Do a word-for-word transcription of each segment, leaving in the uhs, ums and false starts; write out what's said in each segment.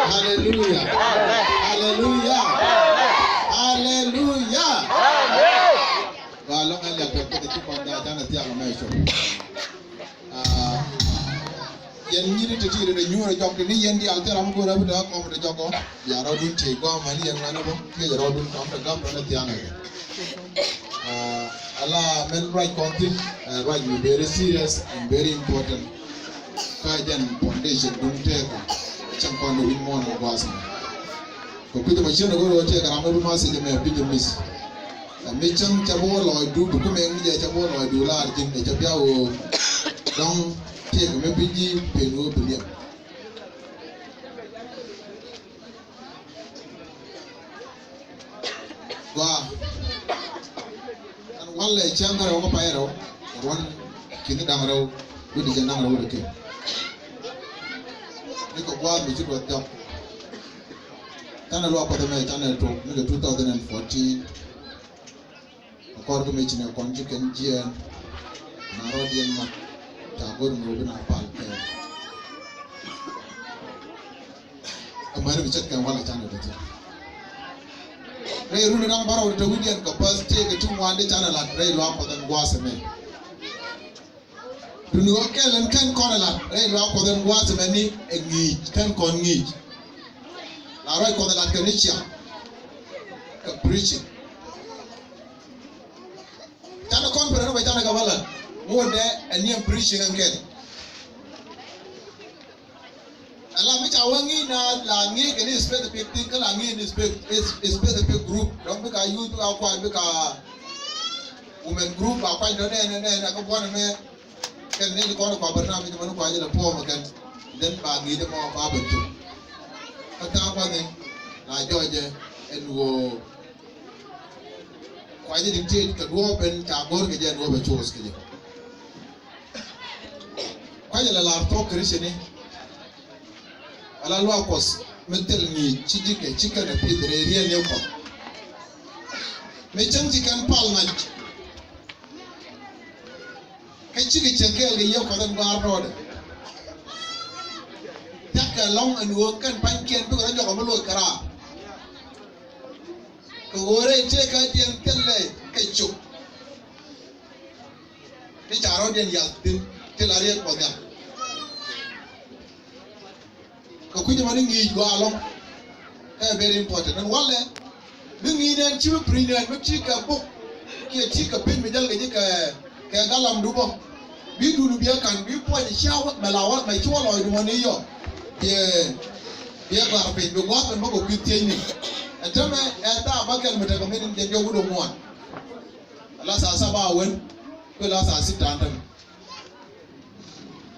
Hallelujah. Hallelujah. Hallelujah. Gɔaa ɛlɔ̱ŋ, ɛ liak tɔ̱ kɛ ti kɔn da canɛ thiaŋ mɛ cop. Ah, yɛn nyiri ti ti ri dee nyuur ɛ jɔk ti ni yɛn diaal thil ram go̱o̱r ɛ bi dee kɔm dee jɔk ɔ. Bia rɔɔdun tiey gua̱a̱th mɛn yɛn ŋuɛn ɛ bä kiɛ jɛ rɔɔdun kɔm dee gam rɔɔdun ɛ thiaŋ ɛ kɛ. Ah, ala mɛn ruac kɔn thi̱n, eh, ruac mi very serious and very important. Kä jɛn foundation duŋ tëëkä cäŋ kɔn wi̱c muɔ̱ɔ̱n ɛ gua̱a̱th mɛ. Kɛ kui̱c ɛmɛ cien ɛ go̱o̱r ɣöö tëëkä ram mi bi message ɛmɛ bi jɛ miss. Ɛ mi cäŋ cɛ bi wä lɔɔcdu bi kumɛ mi jɛ cɛ bi wä lɔɔcdu laar ji̱n ɛ cɛ bia ɣöö dɔ̱ŋ tëëkä mi bi ji̱ pen ɣöö bi liɛp. Gɔaa. Ɛn walɛ cäŋ kä rɛw kä pay rɛw. Ruɔ̱n ki̱ni da̱ŋ rɛw wi̱cdɛ jɛ da̱ŋ rɛw wi̱cdɛ kɛ. Ni kɛ gua̱a̱th mi ci duɔth jɔk. Canɛ luaak Kuɔth ɛmɛ canɛ tok ni kɛ two thousand and fourteen. Kɛ kɔr kä mëë ci nɛ kɔn ci kɛn jiɛɛn. Na rɔɔdiɛn mat ca go̱r mi wä bi na pal kɛ. Kä mäni bi ce̱tkɛ walɛ canɛ dee thi̱n. Rɛy run da̱ŋ bärɔw te wi̱cdiɛn kɛ bäth tëëkɛ ti ŋuan di canɛ lat rɛy luaak Kuɔth ɛn gua̱a̱th ɛmɛ. Tuni ɣöö kɛl ɛn kɛn kɔn ɛ lat rɛy luaak Kuɔth ɛn gua̱a̱th ɛmɛ ni ɛ ŋi̱i̱c kɛn kɔn ŋi̱i̱c. La ruac Kuɔth ɛ lat kɛ ni ciaŋ kɛ preaching. Canɛ confident bɛ canɛ kɛ bä lat ŋuɔ̱tdɛ ɛ ni ɛn preaching ɛn kɛn. Ala mi ca wä ŋi̱i̱c na la ŋi̱i̱c kɛ ni specific thing kä la ŋi̱i̱c ni spe-, is-, specific group. Dɔ̱ŋ bika youth, bika kuany, bika women group, ba kuany tɔ nɛɛnɛ, nɛɛnɛ kä buɔ̱n ɛmɛ. Kɛn ni kɔn kua barnamij mɛn kua jɛ la puɔ̱ɔ̱m kɛn. Then ba ŋi̱i̱c ɛmɔ ba ben thuk. Kä tha̱a̱ŋ kua̱ni la jɔɔcɛ ɛn ɣöö kua jɛ dictate kɛ duɔ̱ɔ̱p ɛn ca go̱r kɛ jɛ ɛn ɣöö bɛ choose kɛ jɛ. Kua̱c ala lar thok Krithiani. Ala luaak Kuɔth mi thil ŋi̱i̱c ci ji̱ kɛ ci kɛn ɛ pith rɛy riɛn ni Kuɔth. Mi cäŋ ci kɛn pal ŋa̱c. Kä cikɛ cieŋ kɛɛl kɛ Yiëë Kuɔth ɛn gua̱a̱r tɔɔdɛ. Thia̱kɛ lɔ̱ŋ ɛn ɣöö kɛn pa̱nykiɛn bikɛ rɔ nyɔk ɛ mi loc kɛ raar. Kɛ ɣöö rɛy tëëkädiɛn thilɛ kɛ cop. Ti ca rɔ̱diɛn yath thi̱n ti la riet Kuɔth Nhial. Kɛ kui̱c ɛmɔ ni ŋi̱i̱c gɔaa ɛlɔ̱ŋ. Ɛ very important. Ɛn walɛ mi ŋi̱i̱c nɛn ci mi preach nɛn mi ti kɛ buk kiɛ ti kɛ piny mi jäl kɛ ji̱ kɛ, kɛ galamdu bä. Bi duni biɛ ka̱n bi puɔ̱ny cia wä mɛ la wä mɛ ci wä lɔcdu mɔ ni yɔ. Biɛ, biɛ gɔaa piny bi gua̱a̱th ɛn bä kɛ kui̱ thiecni. Ɛ tämɛ ɛ thaak bäkɛl mi tekɛ mi ni jɛ diɔ̱k wi̱cdɛ ŋuan. Ala saa saba a wen kuɛ la saa sita an tɛm.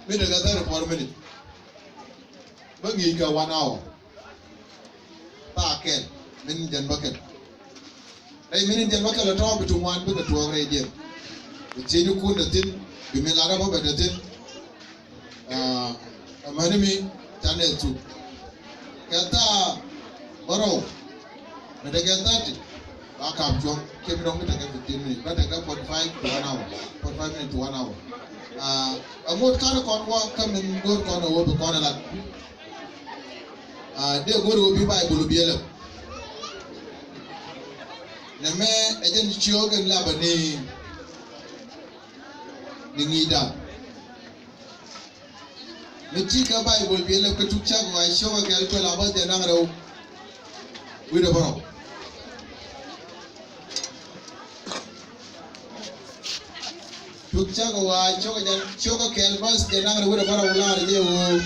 Mi tekɛ thirty four minute. Bä ŋi̱i̱c kɛ one hour. Thaak kɛl mi ni jɛn bäkɛl. Rɛy mi ni jɛn bäkɛl ɛ tɔ̱ bi ti ŋuan bikɛ tuɔɔk rɛydiɛn. Bi thiecnikun te thi̱n bi mi lat ɛ bä bɛ te thi̱n. Aa, amäni mi canɛ thuk. Kɛ thaa bärɔw mi tekɛ thirty ba kap cuɔ̱ŋ kiɛ mi dɔ̱ŋ mi tekɛ fifteen minute ba tekɛ forty five to one hour, forty five minute to one hour. Aa, aŋot ka̱n kɔn wä kä min go̱o̱r kɔn ɛ wä bi kɔn ɛ lat. Aa, dee go̱o̱r ɛ wä bi Baibul bi ɛ lɛp. Nɛmɛ ɛ jɛn ciöök ɛn lapä ni ni ŋi̱i̱cda. Mi ti kɛ Baibul bi lɛp kɛ Tuk Cäkä Ɣɔaa ciökä kɛl kuɛ la bä jɛ naŋ rɛw wi̱cdɛ bärɔw. Tuk Cäkä Ɣɔaa ciökä jɛ ciökä kɛl bä jɛ naŋ rɛw wi̱cdɛ bärɔw lar jɛ ɣöö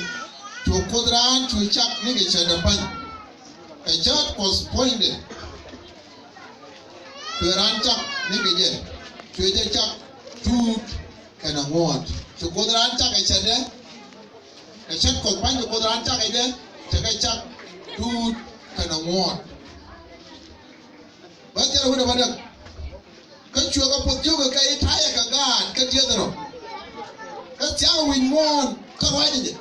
cu Kuoth raan cu cak ni kɛ cätdɛ pa̱ny. Kɛ cäät Kuɔth puɔ̱nydɛ. Cuɛ raan cak ni kɛ jɛ cuɛ jɛ cak tuut kɛnɛ ŋuɔ̱ɔ̱t. Cu Kuoth raan cak kɛ cätdɛ. Kɛ cät Kuɔth pa̱ny cu Kuoth raan cak kɛ jɛ cɛ kɛ cak tuut kɛnɛ ŋuɔ̱ɔ̱t. Bä jɛn wut ɛ bä näk. Kä cuɛ kɛ puɔth jiök kɛ i̱ ta̱yɛ kɛ gaat kä tiɛth rɔ. Kä thia̱a̱ŋ wi̱c muɔ̱ɔ̱n kä ruac jɛ.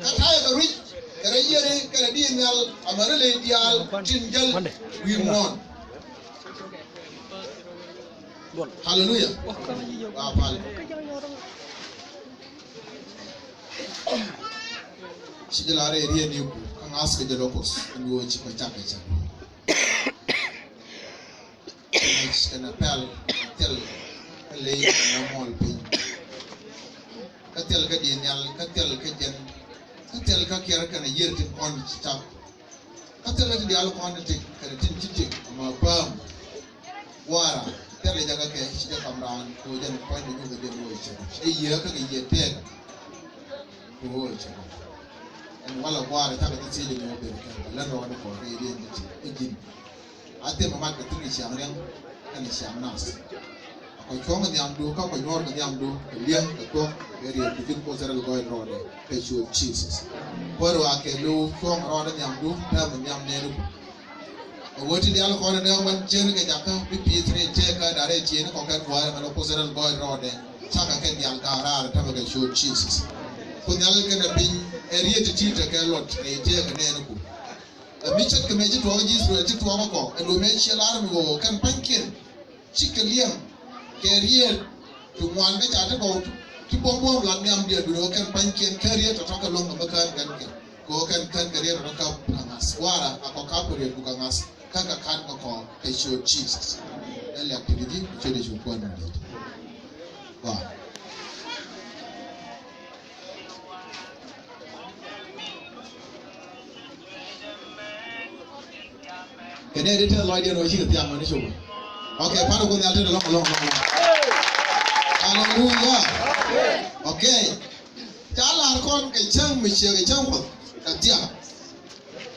Kä ta̱yɛ kɛ ruic kɛ rɛy yiëri kɛ rɛy diit nhial amäni ley diaal tin jäl wi̱i̱ muɔ̱ɔ̱n. Haleluya. Wa pal. Ci jɛ lar ɛ riet ni ku kä ŋa̱th kɛ jɛ locus ɛn ɣöö ci kɔ cak kɛ cak. Ŋa̱c kɛnɛ pɛl kɛ thil kä ley kɛnɛ muɔl piny. Kä thil kä di̱i̱t nhial kä thil kä jɛn kä thil kä kiɛr kɛnɛ yiër tin kɔn ci cak. Kä thilɛ ti diaal kɔn ti tik kɛnɛ tin ci tik ma pääm. Gua̱a̱ra thilɛ jakä kɛ ci jɛ kam raan kɛ ɣöö jɛn puɔ̱ny kɛ nyuth kɛ jɛn ɣöö cɛ ci jɛ yiëë kä kɛ yiëë tɛɛk. Kɛ ɣöö cɛ ɛn walɛ gua̱a̱ra cakɛ ti thiec ɛn ɣöö ben kɛ bɛ lät rɔɔdɛ kɔɔr kɛ idiɛn ti tik kä ji̱n. A thimɛ mat kɛ thi̱n kɛ ciaŋ riɛŋ kɛnɛ ciaŋ nath. A kɔ cuɔ̱ŋ kɛ nhiamdu kä kɔ nyuɔ̱ɔ̱r kɛ nhiamdu kɛ li̱eŋ kɛ thuɔ̱k kɛ riet kɛ ji̱n Kuoth cɛ rɛl gɔɔy rɔɔdɛ kɛ cuɔ̱ɔ̱ŋ Jesus. Kuäär wa kɛ lo̱w cuɔ̱ŋ rɔɔdɛ nhiamdu täämɛ nhiam nɛɛni ku. Ɛ wä ti diaal kɔn ɛ dee ŋuɛn cien kɛ jakä bi pi̱i̱th rɛy tëëkä da̱rɛ tieni kɔn kɛn gua̱a̱r ɛmɛ lɔ Kuoth cɛ rɛl gɔɔy rɔɔdɛ. Cakɛ kɛn diaal ga̱a̱r raar täämɛ kɛ cuɔ̱ɔ̱ŋ Jesus. Ku nhial kɛnɛ piny ɛ riet ti ti̱i̱t tekɛ luɔt rɛy tëëkä nɛɛni ku. Ɛ mi ce̱tkɛ mëë ci tuɔɔk ji̱ Ithɛrɛl ci tuɔɔk ɛ kɔ ɛ lo̱mɛ ciɛ lar mi ɣöö kɛn pa̱nykiɛn cikɛ liɛŋ kɛ riet ti ŋuan kä ca ti kɔw ti buɔ̱m buɔ̱m lat nhiam diɛn duundɛ ɣöö kɛn pa̱nykiɛn kä riet tɔ̱tɔ̱ kɛ luäŋ kɛ mi kään kɛn kɛ kɛ ɣöö kɛn kään kɛ riet tɔ̱tɔ̱ kap kɛ ŋa̱th. Gua̱a̱ra a kɔ kap kɛ riet ku kɛ ŋa̱th kä kɛ ka̱n kɛ kɔ kɛ ciöt Jesus. Ɛ liak ti kɛ ji̱ kɛ ciöt Yecu Kuäär ni di̱t. Gua̱a̱ra. Kɛ nɛy ti tɛth lɔcdiɛn ɣöö cikɛ thiaŋ mɛn copä. Ok, pan ku nhial tëë lɔŋ lɔŋ lɔŋ. Haleluya. Ok. Ca lar kɔn kɛ cäŋ mi ciɛ kɛ cäŋ Kuɔth kɛ thiaŋ.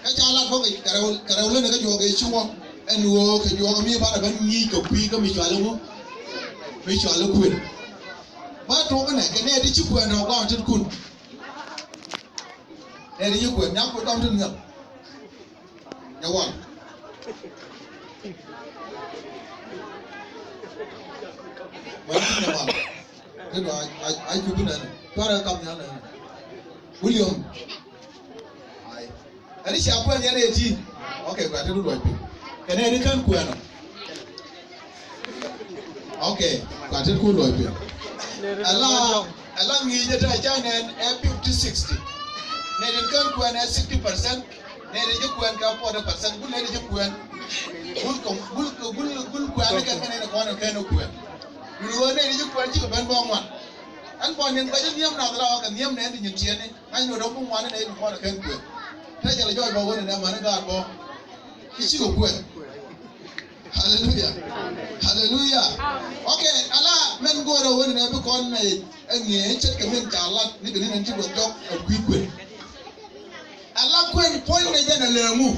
Kä ca lat bä kɛ rɛw kɛ rɛw länɛ kä juɔk kɛ cuɔ ɛn ɣöö kɛ juɔk mi banɛ bä ŋi̱i̱c kɛ kui̱ kä mi cuali ŋu mi cuali kuën. Bä tuɔk inɛ kɛ nɛy ti ci kuɛn rɛw gɔaa tit kun. Nɛy ti ci kuɛn nyam kun dɔm tit nhial. Nyɛ wal. Wal ti nyɛ wal. Kɛ dɔ a a a cupi nɛn. Tuarɛ kam nyal nɛn. William. Ai. Ani cia kuɛn yɛn ɛ ti. Ok, kua ti du luɔc piny. Kɛnɛ ni kän kuɛn ɔ. Ok, kua ti ku luɔc piny. Ala, ala ŋi̱i̱c ɛ tɛ ca nɛn ɛ fifty sixty. Nɛn ni kän kuɛn ɛ sixty percent. Nɛn ni ji̱ kuɛn kɛ forty percent. Ku nɛn ni ji̱ kuɛn. Gul kɛ, gul kɛ, gul, gul kuɛn ni kɛn kɛn ni kɔn kɛn kuɛn. Gul wä nɛn ni ji̱ kuɛn cikɛ ben bä ŋuan. Ɛn kɔn nɛn kɛ ji̱ nhiam nath la wä kɛ nhiam nɛn ti nyin tiɛni. Ŋa̱c ni dɔ̱ŋ bi ŋuan inɛ in kɔn kɛn kuɛn. Te jɛl jɔɔc bä wen inɛ mani gaat bä. I̱ cikɛ kuɛn. Haleluya. Haleluya. Ok, ala mɛn go̱o̱rä wen inɛ bi kɔn nɛ ɛ ŋi̱eec ce̱tkɛ min ca lat ni kɛ ni nɛn ci gua̱th jɔk ɛ kui̱ kuɛn. Ala kuɛn puɔ̱nydɛ jɛn ɛ lɛɛŋu.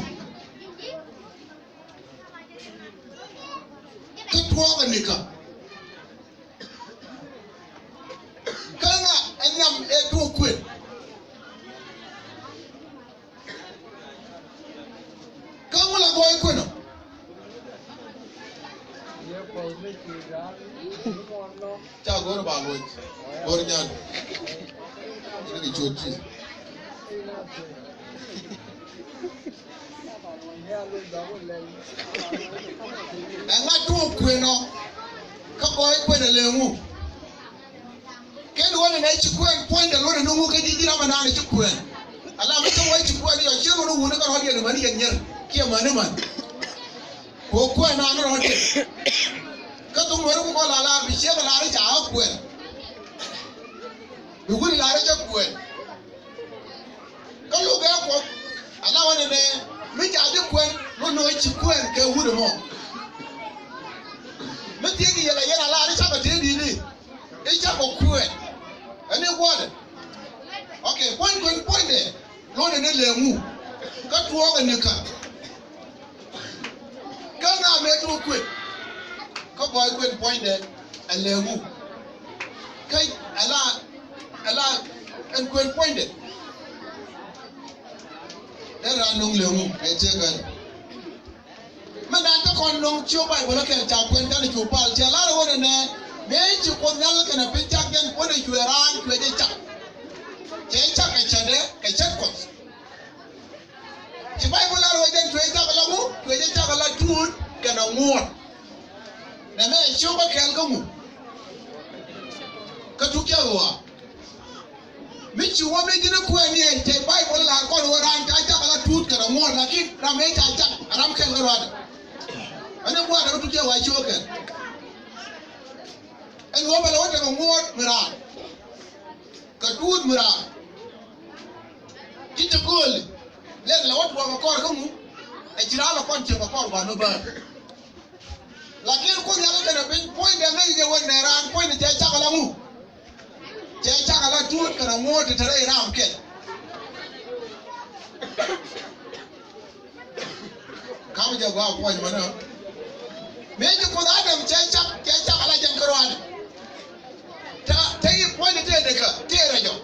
Kä tuɔɔk ɛ nikä. Kä ŋa ɛ nhiam ɛ tuɔɔk kuën? Kä ŋu la gɔɔy kuën ɔ? Ca go̱r ba luɔc. Go̱r nyan. Ini kɛ cuɔt ti. Ɛŋa tuɔɔk kuën ɔ? Kä gɔɔy kuën ɛ lëë ŋu? Kɛn wänɛ nɛ ci kuɛn puɔ̱nydɛ luɔ̱nɛ ni ŋu kä ji̱ ji̱ ram ɛnan ci kuɛn. Ala mi cä wä ci kuɛn yɔ ciɛ luɔ̱nɛ wuni kä rɔ̱diɛn mani yɛn nyier kiɛ mani man. Kɛ kuɛn nan rɔ̱diɛn. Kä thuk nuɔ̱ri ku kɔn la lar bi ciek lar i̱ ca ɣä kuɛn. Bi wuni lar i̱ cä kuɛn. Kä luk ɛ Kuɔth ala wä nɛnɛ mi ca ji̱ kuɛn mi lo̱c ci kuɛn kɛ wut ɛmɔ. Mi thiec kɛ yɛl a yɛn ala ni cakɔ tëë di̱i̱ni i̱ cakɔ kuɛn. Ɛn i̱ guɔ̱dɛ. Ok, puɔ̱ny kuɛn puɔ̱nydɛ lo̱nɛ ni lɛŋu kä tuɔɔk ɛ ni kä. Kä ŋa mëë tuɔɔk kuɛn kä gɔɔy kuɛn puɔ̱nydɛ ɛ lɛŋu. Kä ala ala ɛn kuɛn puɔ̱nydɛ. Dee raan no̱ŋ lëŋu ɛ cɛ kɛn. Mɛ naan te kɔ Kɔn nɔŋ ci Baibol kɛl ca kuɛn canɛ cu pal, cɛ lar ɣöö nɛnɛ, mëë ci Kuoth Nhial kɛnɛ piny cak jɛn, ɣöö nɛ cuɛ raan cuɛ jɛ cak. Cɛ cak kɛ cätdɛ, kɛ cät Kuɔth. Ci Baibol lar ɣöö jɛn cuɛ cak ala ŋu, cuɛ jɛ cak ala tuut kɛnɛ ŋuɔ̱t. Nɛmɛ ci Baibol kɛl kä ŋu? Kä Tuk Cäkä Ɣɔaa. Mi ci wä mi ji̱n kuɛn ni, cɛ Baibol lar kɔn ɣöö raan ca cak ala tuut kɛnɛ ŋuɔ̱t, lakin ram mëë ca cak, ram kɛl kä ruaadɛ. Ɛn ɛ gua̱a̱r ɛ Tuk Cäkä Ɣɔaa ci wä kɛl. Ɛn ɣöö bɛ lɛ wä tekɛ ŋuɔ̱t mi raan kɛ tuut mi raan. Ci te kööli lɛn lɛ wä tuɔɔk kɛ kɔr kä ŋu? Ɛ ci raan lɛ kɔn cieŋ kɛ kɔr gua̱n wä bäär. Lakin Kuoth Nhial kɛnɛ piny puɔ̱nydɛ ŋäc jɛ wä nɛ raan puɔ̱nydɛ cɛ cak ala ŋu? Cɛ cak ala tuut kɛnɛ ŋuɔ̱t ti te rɛy ram kɛl. Ka̱m jɛ gɔaa puɔ̱ny mänä. Mëë ci Kuoth Adam cɛ cak, cɛ cak ala jɛn kärɔadɛ. Te, te i̱ puɔ̱nydɛ tëë dee kä tëë rɛc ɔ.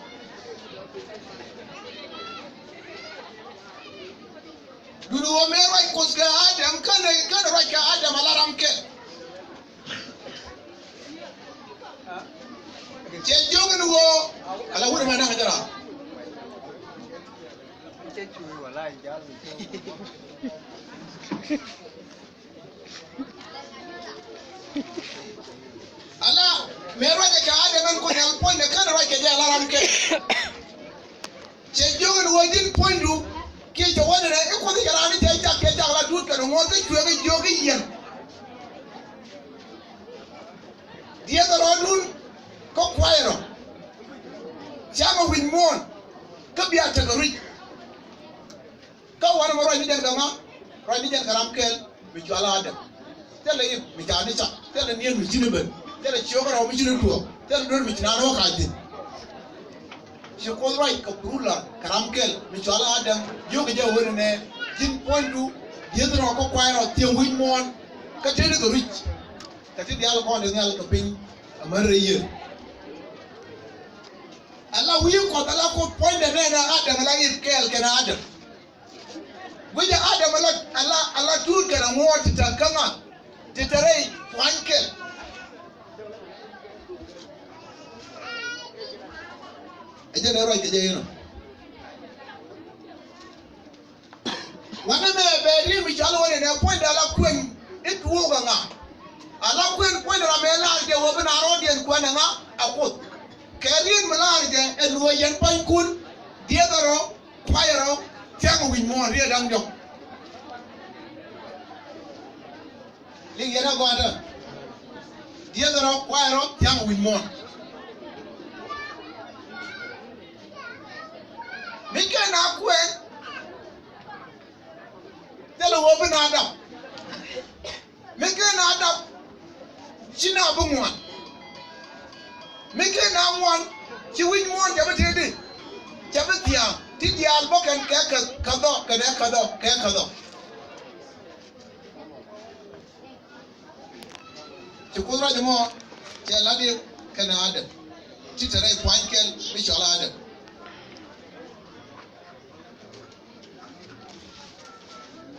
Duundɛ ɣöö mëë ruac Kuoth kɛ Adam, känɛ, känɛ ruac kɛ Adam ala ram kɛl. Cɛ jiök ɛn ɣöö ala wut ɛmɛ naŋ jɛ raar. Ala mëë ruacɛ kɛ Adam ɛn Kuoth Nhial puɔ̱nydɛ, känɛ ruac kɛ jɛ ala ram kɛl. Cɛ jiök ɛn ɣöö ji̱n puɔ̱nydu kiɛ cɛ wä nɛnɛ i̱ Kuoth i̱ cɛ raan i̱ cɛ cak, cɛ cak ala tuut kɛnɛ ŋuɔ̱t kä cuɛ kɛ jiök i̱ yiɛn. Diɛthɛ rɔɔdun kä kuayɛ rɔ. Ciaŋɛ wi̱c muɔ̱ɔ̱n kä bia tekɛ ruic. Kä wanɛ mɛ ruac ni jɛn kɛ ŋa? Ruac ni jɛn kɛ ram kɛl mi cɔal Adam. Thilɛ ip mi ca ni cak, thilɛ niɛn mi ci ni ben, thilɛ ciökä rɛw mi ci ni tuɔɔk, thilɛ duer mi ci naan wä kac thi̱n. Ci Kuoth ruac kɛ purula kɛ ram kɛl mi cɔal Adam, jiökɛ jɛ ɣöö nɛnɛ, ji̱n puɔ̱nydu, dieth rɔ kä kuay rɔ, thiäŋ wi̱c muɔ̱ɔ̱n, kä tetdä kɛ ruic. Kɛ ti diaal kɔn di nhial kɛ piny, amäni rɛy yiëë. Ala wi̱i̱ Kuɔth, ala Kuoth puɔ̱nydɛ nɛnɛ Adam, ala ip kɛɛl kɛnɛ Adam. Guicɛ Adam ala, ala, ala tuut kɛnɛ ŋuɔ̱ɔ̱t ti te kä ŋa? Ti te rɛy pua̱ny kɛl. Ɛ jɛn ɛ ruac kɛ jɛ inɔ. Wanɛ mɛ bɛ riet mi cɔal wä nɛnɛ puɔ̱nydɛ ala kuën i̱ tuɔɔk ɛ ŋa? Ala kuën puɔ̱nydɛ ram ɛ lar jɛ wä bi na rɔɔdiɛn kuɛn ɛ ŋa? Ɛ Kuoth. Kɛ riet mi lar jɛ ɛ luɔ̱c yɛn pua̱nykun, diɛthɛ rɔ, kuayɛ rɔ, thiaŋ wi̱c muɔ̱ɔ̱n, riet da̱ŋ diɔ̱k. Liŋ yɛn ɛ gɔaa tɛ. Diɛthɛ rɔ, kuayɛ rɔ, thiaŋ wi̱c muɔ̱ɔ̱n. Mi kɛn a kuɛn, thilɛ wä bi na dap. Mi kɛn a dap, ci na bi ŋuan. Mi kɛn a ŋuan, ci wi̱c muɔ̱ɔ̱n cɛ bi tëëdi, cɛ bi thiaŋ, ti diaal bä kɛn kɛ kɛ, kɛ dhɔ, kɛnɛ kɛ dhɔ, kɛ kɛ dhɔ. Ci Kuoth ruac ɛmɔ, cɛ lat i̱ kɛnɛ Adam. Ti te rɛy pua̱ny kɛl mi cɔal Adam.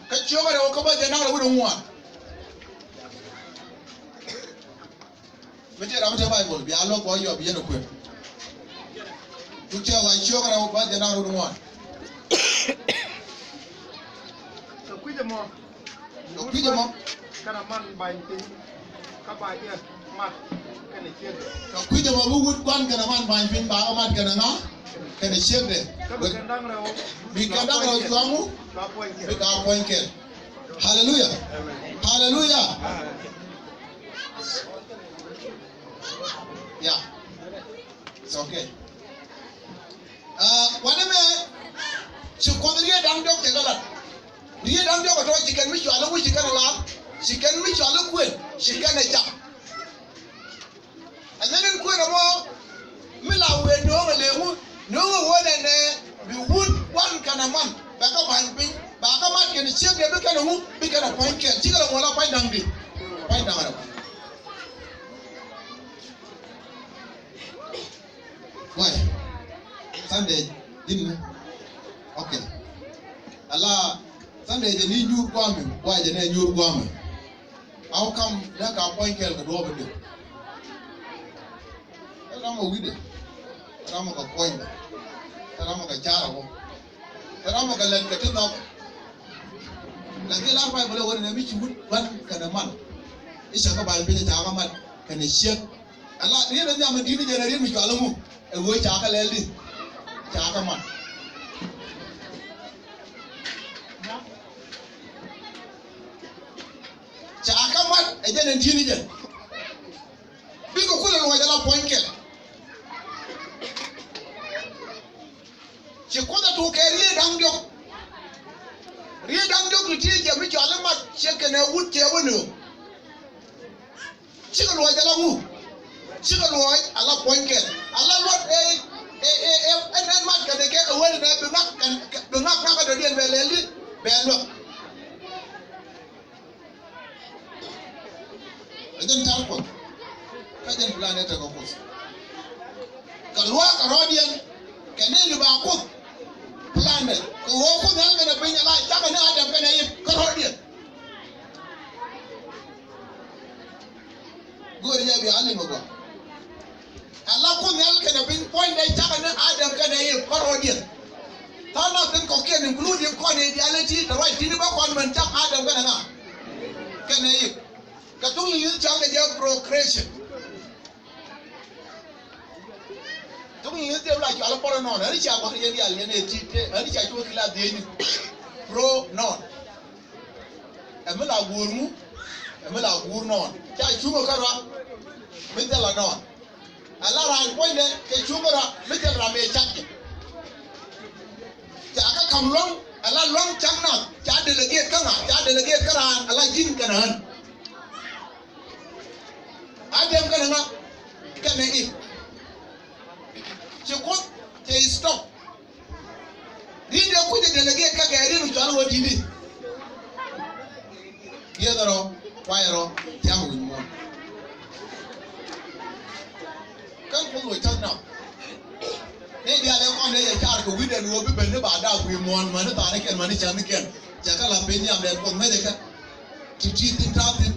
Kä ciökä rɛw kä bä jɛ naŋ rɛw wi̱cdɛ ŋuan. Mi tëë ram mi te Baibol bia luɔk bä yɔp yɛn ɛ kuën. Tuk cɛ wa ciökä rɛw bä jɛ naŋ rɛw wi̱cdɛ ŋuan. Kɛ kui̱c ɛmɔ. Kɛ kui̱c ɛmɔ. Kɛnɛ man ba̱ny piny, kä ba jɛ mat kɛnɛ ciekdɛ. Kɛ kui̱c ɛmɔ bi wut gua̱n kɛnɛ man ba̱ny piny, ba kɛ mat kɛnɛ ŋa? Kɛnɛ ciekdɛ. Kä bi kɛn da̱ŋ rɛw. Bi kɛn da̱ŋ rɛw cuaŋ wu. Ba puɔ̱ny kɛn. Bi ka puɔ̱ny kɛn. Haleluya. Amen. Haleluya. Amen. Yeah. It's okay. Ah, wanɛ mɛ, ci Kuoth riet da̱ŋ diɔ̱k cɛ kɛ lat. Riet da̱ŋ diɔ̱k ɛ tɔ̱ ci kɛn mi cɔal i̱ wi̱c ci kɛn ɛ lat, ci kɛn mi cɔal i̱ kuën, ci kɛn ɛ cak. Ɛ nɛn in kuën ɛmɔ, mi la wëë nööŋ ɛ lëëŋu, nööŋ ɛ wä nɛnɛ, bi wut gua̱n kɛnɛ man, bɛ kɛ ba̱ny piny, ba kɛ mat kɛnɛ ciekdɛ bi kɛn ɛŋu, bi kɛn ɛ puɔ̱ny kɛn, cikɛ lɛ ŋuɔl a pua̱ny da̱ŋ di, pua̱ny da̱ŋ rɛw. Why? Sunday, didn't. Okay. Ala Sunday jɛ ni nyuur guamɛ, why jɛ ni nyuur guamɛ? How come dee ka puɔ̱ny kɛl kɛ duɔ̱ɔ̱p in diɔ̱k? Ɛ ram ɔ wi̱cdɛ, ɛ ram ɔ kɛ puɔ̱nydɛ, ɛ ram ɔ kɛ car ɔ, ɛ ram ɔ kɛ lɛt kɛ ti nhɔk. Lakin la Bayböl ɛ wä ni nɛ mi ci wut gua̱n kɛnɛ man. I̱ cɛ kɛ ba̱ny piny ca kɛ mat kɛnɛ ciek. Ala riet ɛ nhiam in di̱t ni jɛ nɛ riet mi cual i̱ ŋu? Ɛ wee ca kɛ lɛl di, ca kɛ mat. Ca kɛ mat ɛ jɛn in di̱t ni jɛ. Bikɛ kulɛ luɔc ala puɔ̱ny kɛl. Ci Kuoth ɛ tuk kɛ riet da̱ŋ diɔ̱k. Riet da̱ŋ diɔ̱k ti ti jɛ mi cɔal i̱ mat ciɛ kɛnɛ wut cɛ wä nööŋ. Cikɛ luɔc ala ŋu? Cikɛ luɔc ala puɔ̱ny kɛl. Ala luɔt ɛ, ɛ, ɛ, ɛ, ɛn, ɛn mat kɛnɛ kɛ ɛ wee nɛ bi ŋak kɛn, bi ŋak ŋak ɛ dɔ̱diɛn bɛ lɛl di bɛ luɔt. Ɛ jɛn tar Kuoth. Kä jɛn plan ɛ tekɛ Kuoth. Kɛ luaak kɛ rɔɔdiɛn kɛ ni li ba Kuoth plan ɛ kɛ ɣöö Kuoth Nhial kɛnɛ piny ala cakɛ ni Adam kɛnɛ Iv kä rɔɔdiɛn. Go̱o̱ri jɛ bia liŋ ɛ gɔaa. Ala Kuoth Nhial kɛnɛ piny puɔ̱nydɛ cakɛ ni Adam kɛnɛ Iv kä rɔɔdiɛn. Tha̱a̱ŋ nath tin kɔ̱kiɛn including kɔn idiality tɛ ruac ti̱ni bä kɔn mɛn cak Adam kɛnɛ ŋa? Kɛnɛ Iv. Kɛ thuk li̱th cakɛ jɛ procreation. Thuk li̱th tëë la cual pɔrɔ nɔn ani ca gua̱k yɛn dial yɛn ɛ ti tëë ani ca cuɔ kilath dhiecni. Pronoun. Ɛ mi la guur ŋu? Ɛ mi la guur nɔɔn. Ca cuŋä kä rɔa mi thil anɔɔn. Ɛ la raan puɔ̱nydɛ cɛ cuŋä rɔa mi thil ram ëë cak jɛ. Ca kä ka̱m lua̱ŋ ɛ la lua̱ŋ cak nath ca delegate kä ŋa? Ca delegate kä raan ɛ la ji̱n kɛnɛ ɣän. Adam kɛnɛ ŋa? Kɛnɛ Iv. Ci Kuoth cɛ stop. Ri̱n dee kucä delegate kä kɛ ri̱n cɔal wä ti̱ti̱. Diɛth rɔ, kuay rɔ, thia̱k wi̱c muɔ̱ɔ̱n. Kän Kuoth wä ca̱th nam. Ni diaal ɛ kɔn dee jɛ car kɛ wi̱cdɛn wä bi ben ni ba daak wi̱i̱ muɔ̱ɔ̱n mäni tha̱a̱nikiɛn mäni cänikiɛn. Cɛ kä la̱th piny nhiam dɛn Kuoth ŋäcɛ kɛ. Ti ti thi̱n ta̱a̱ thi̱n.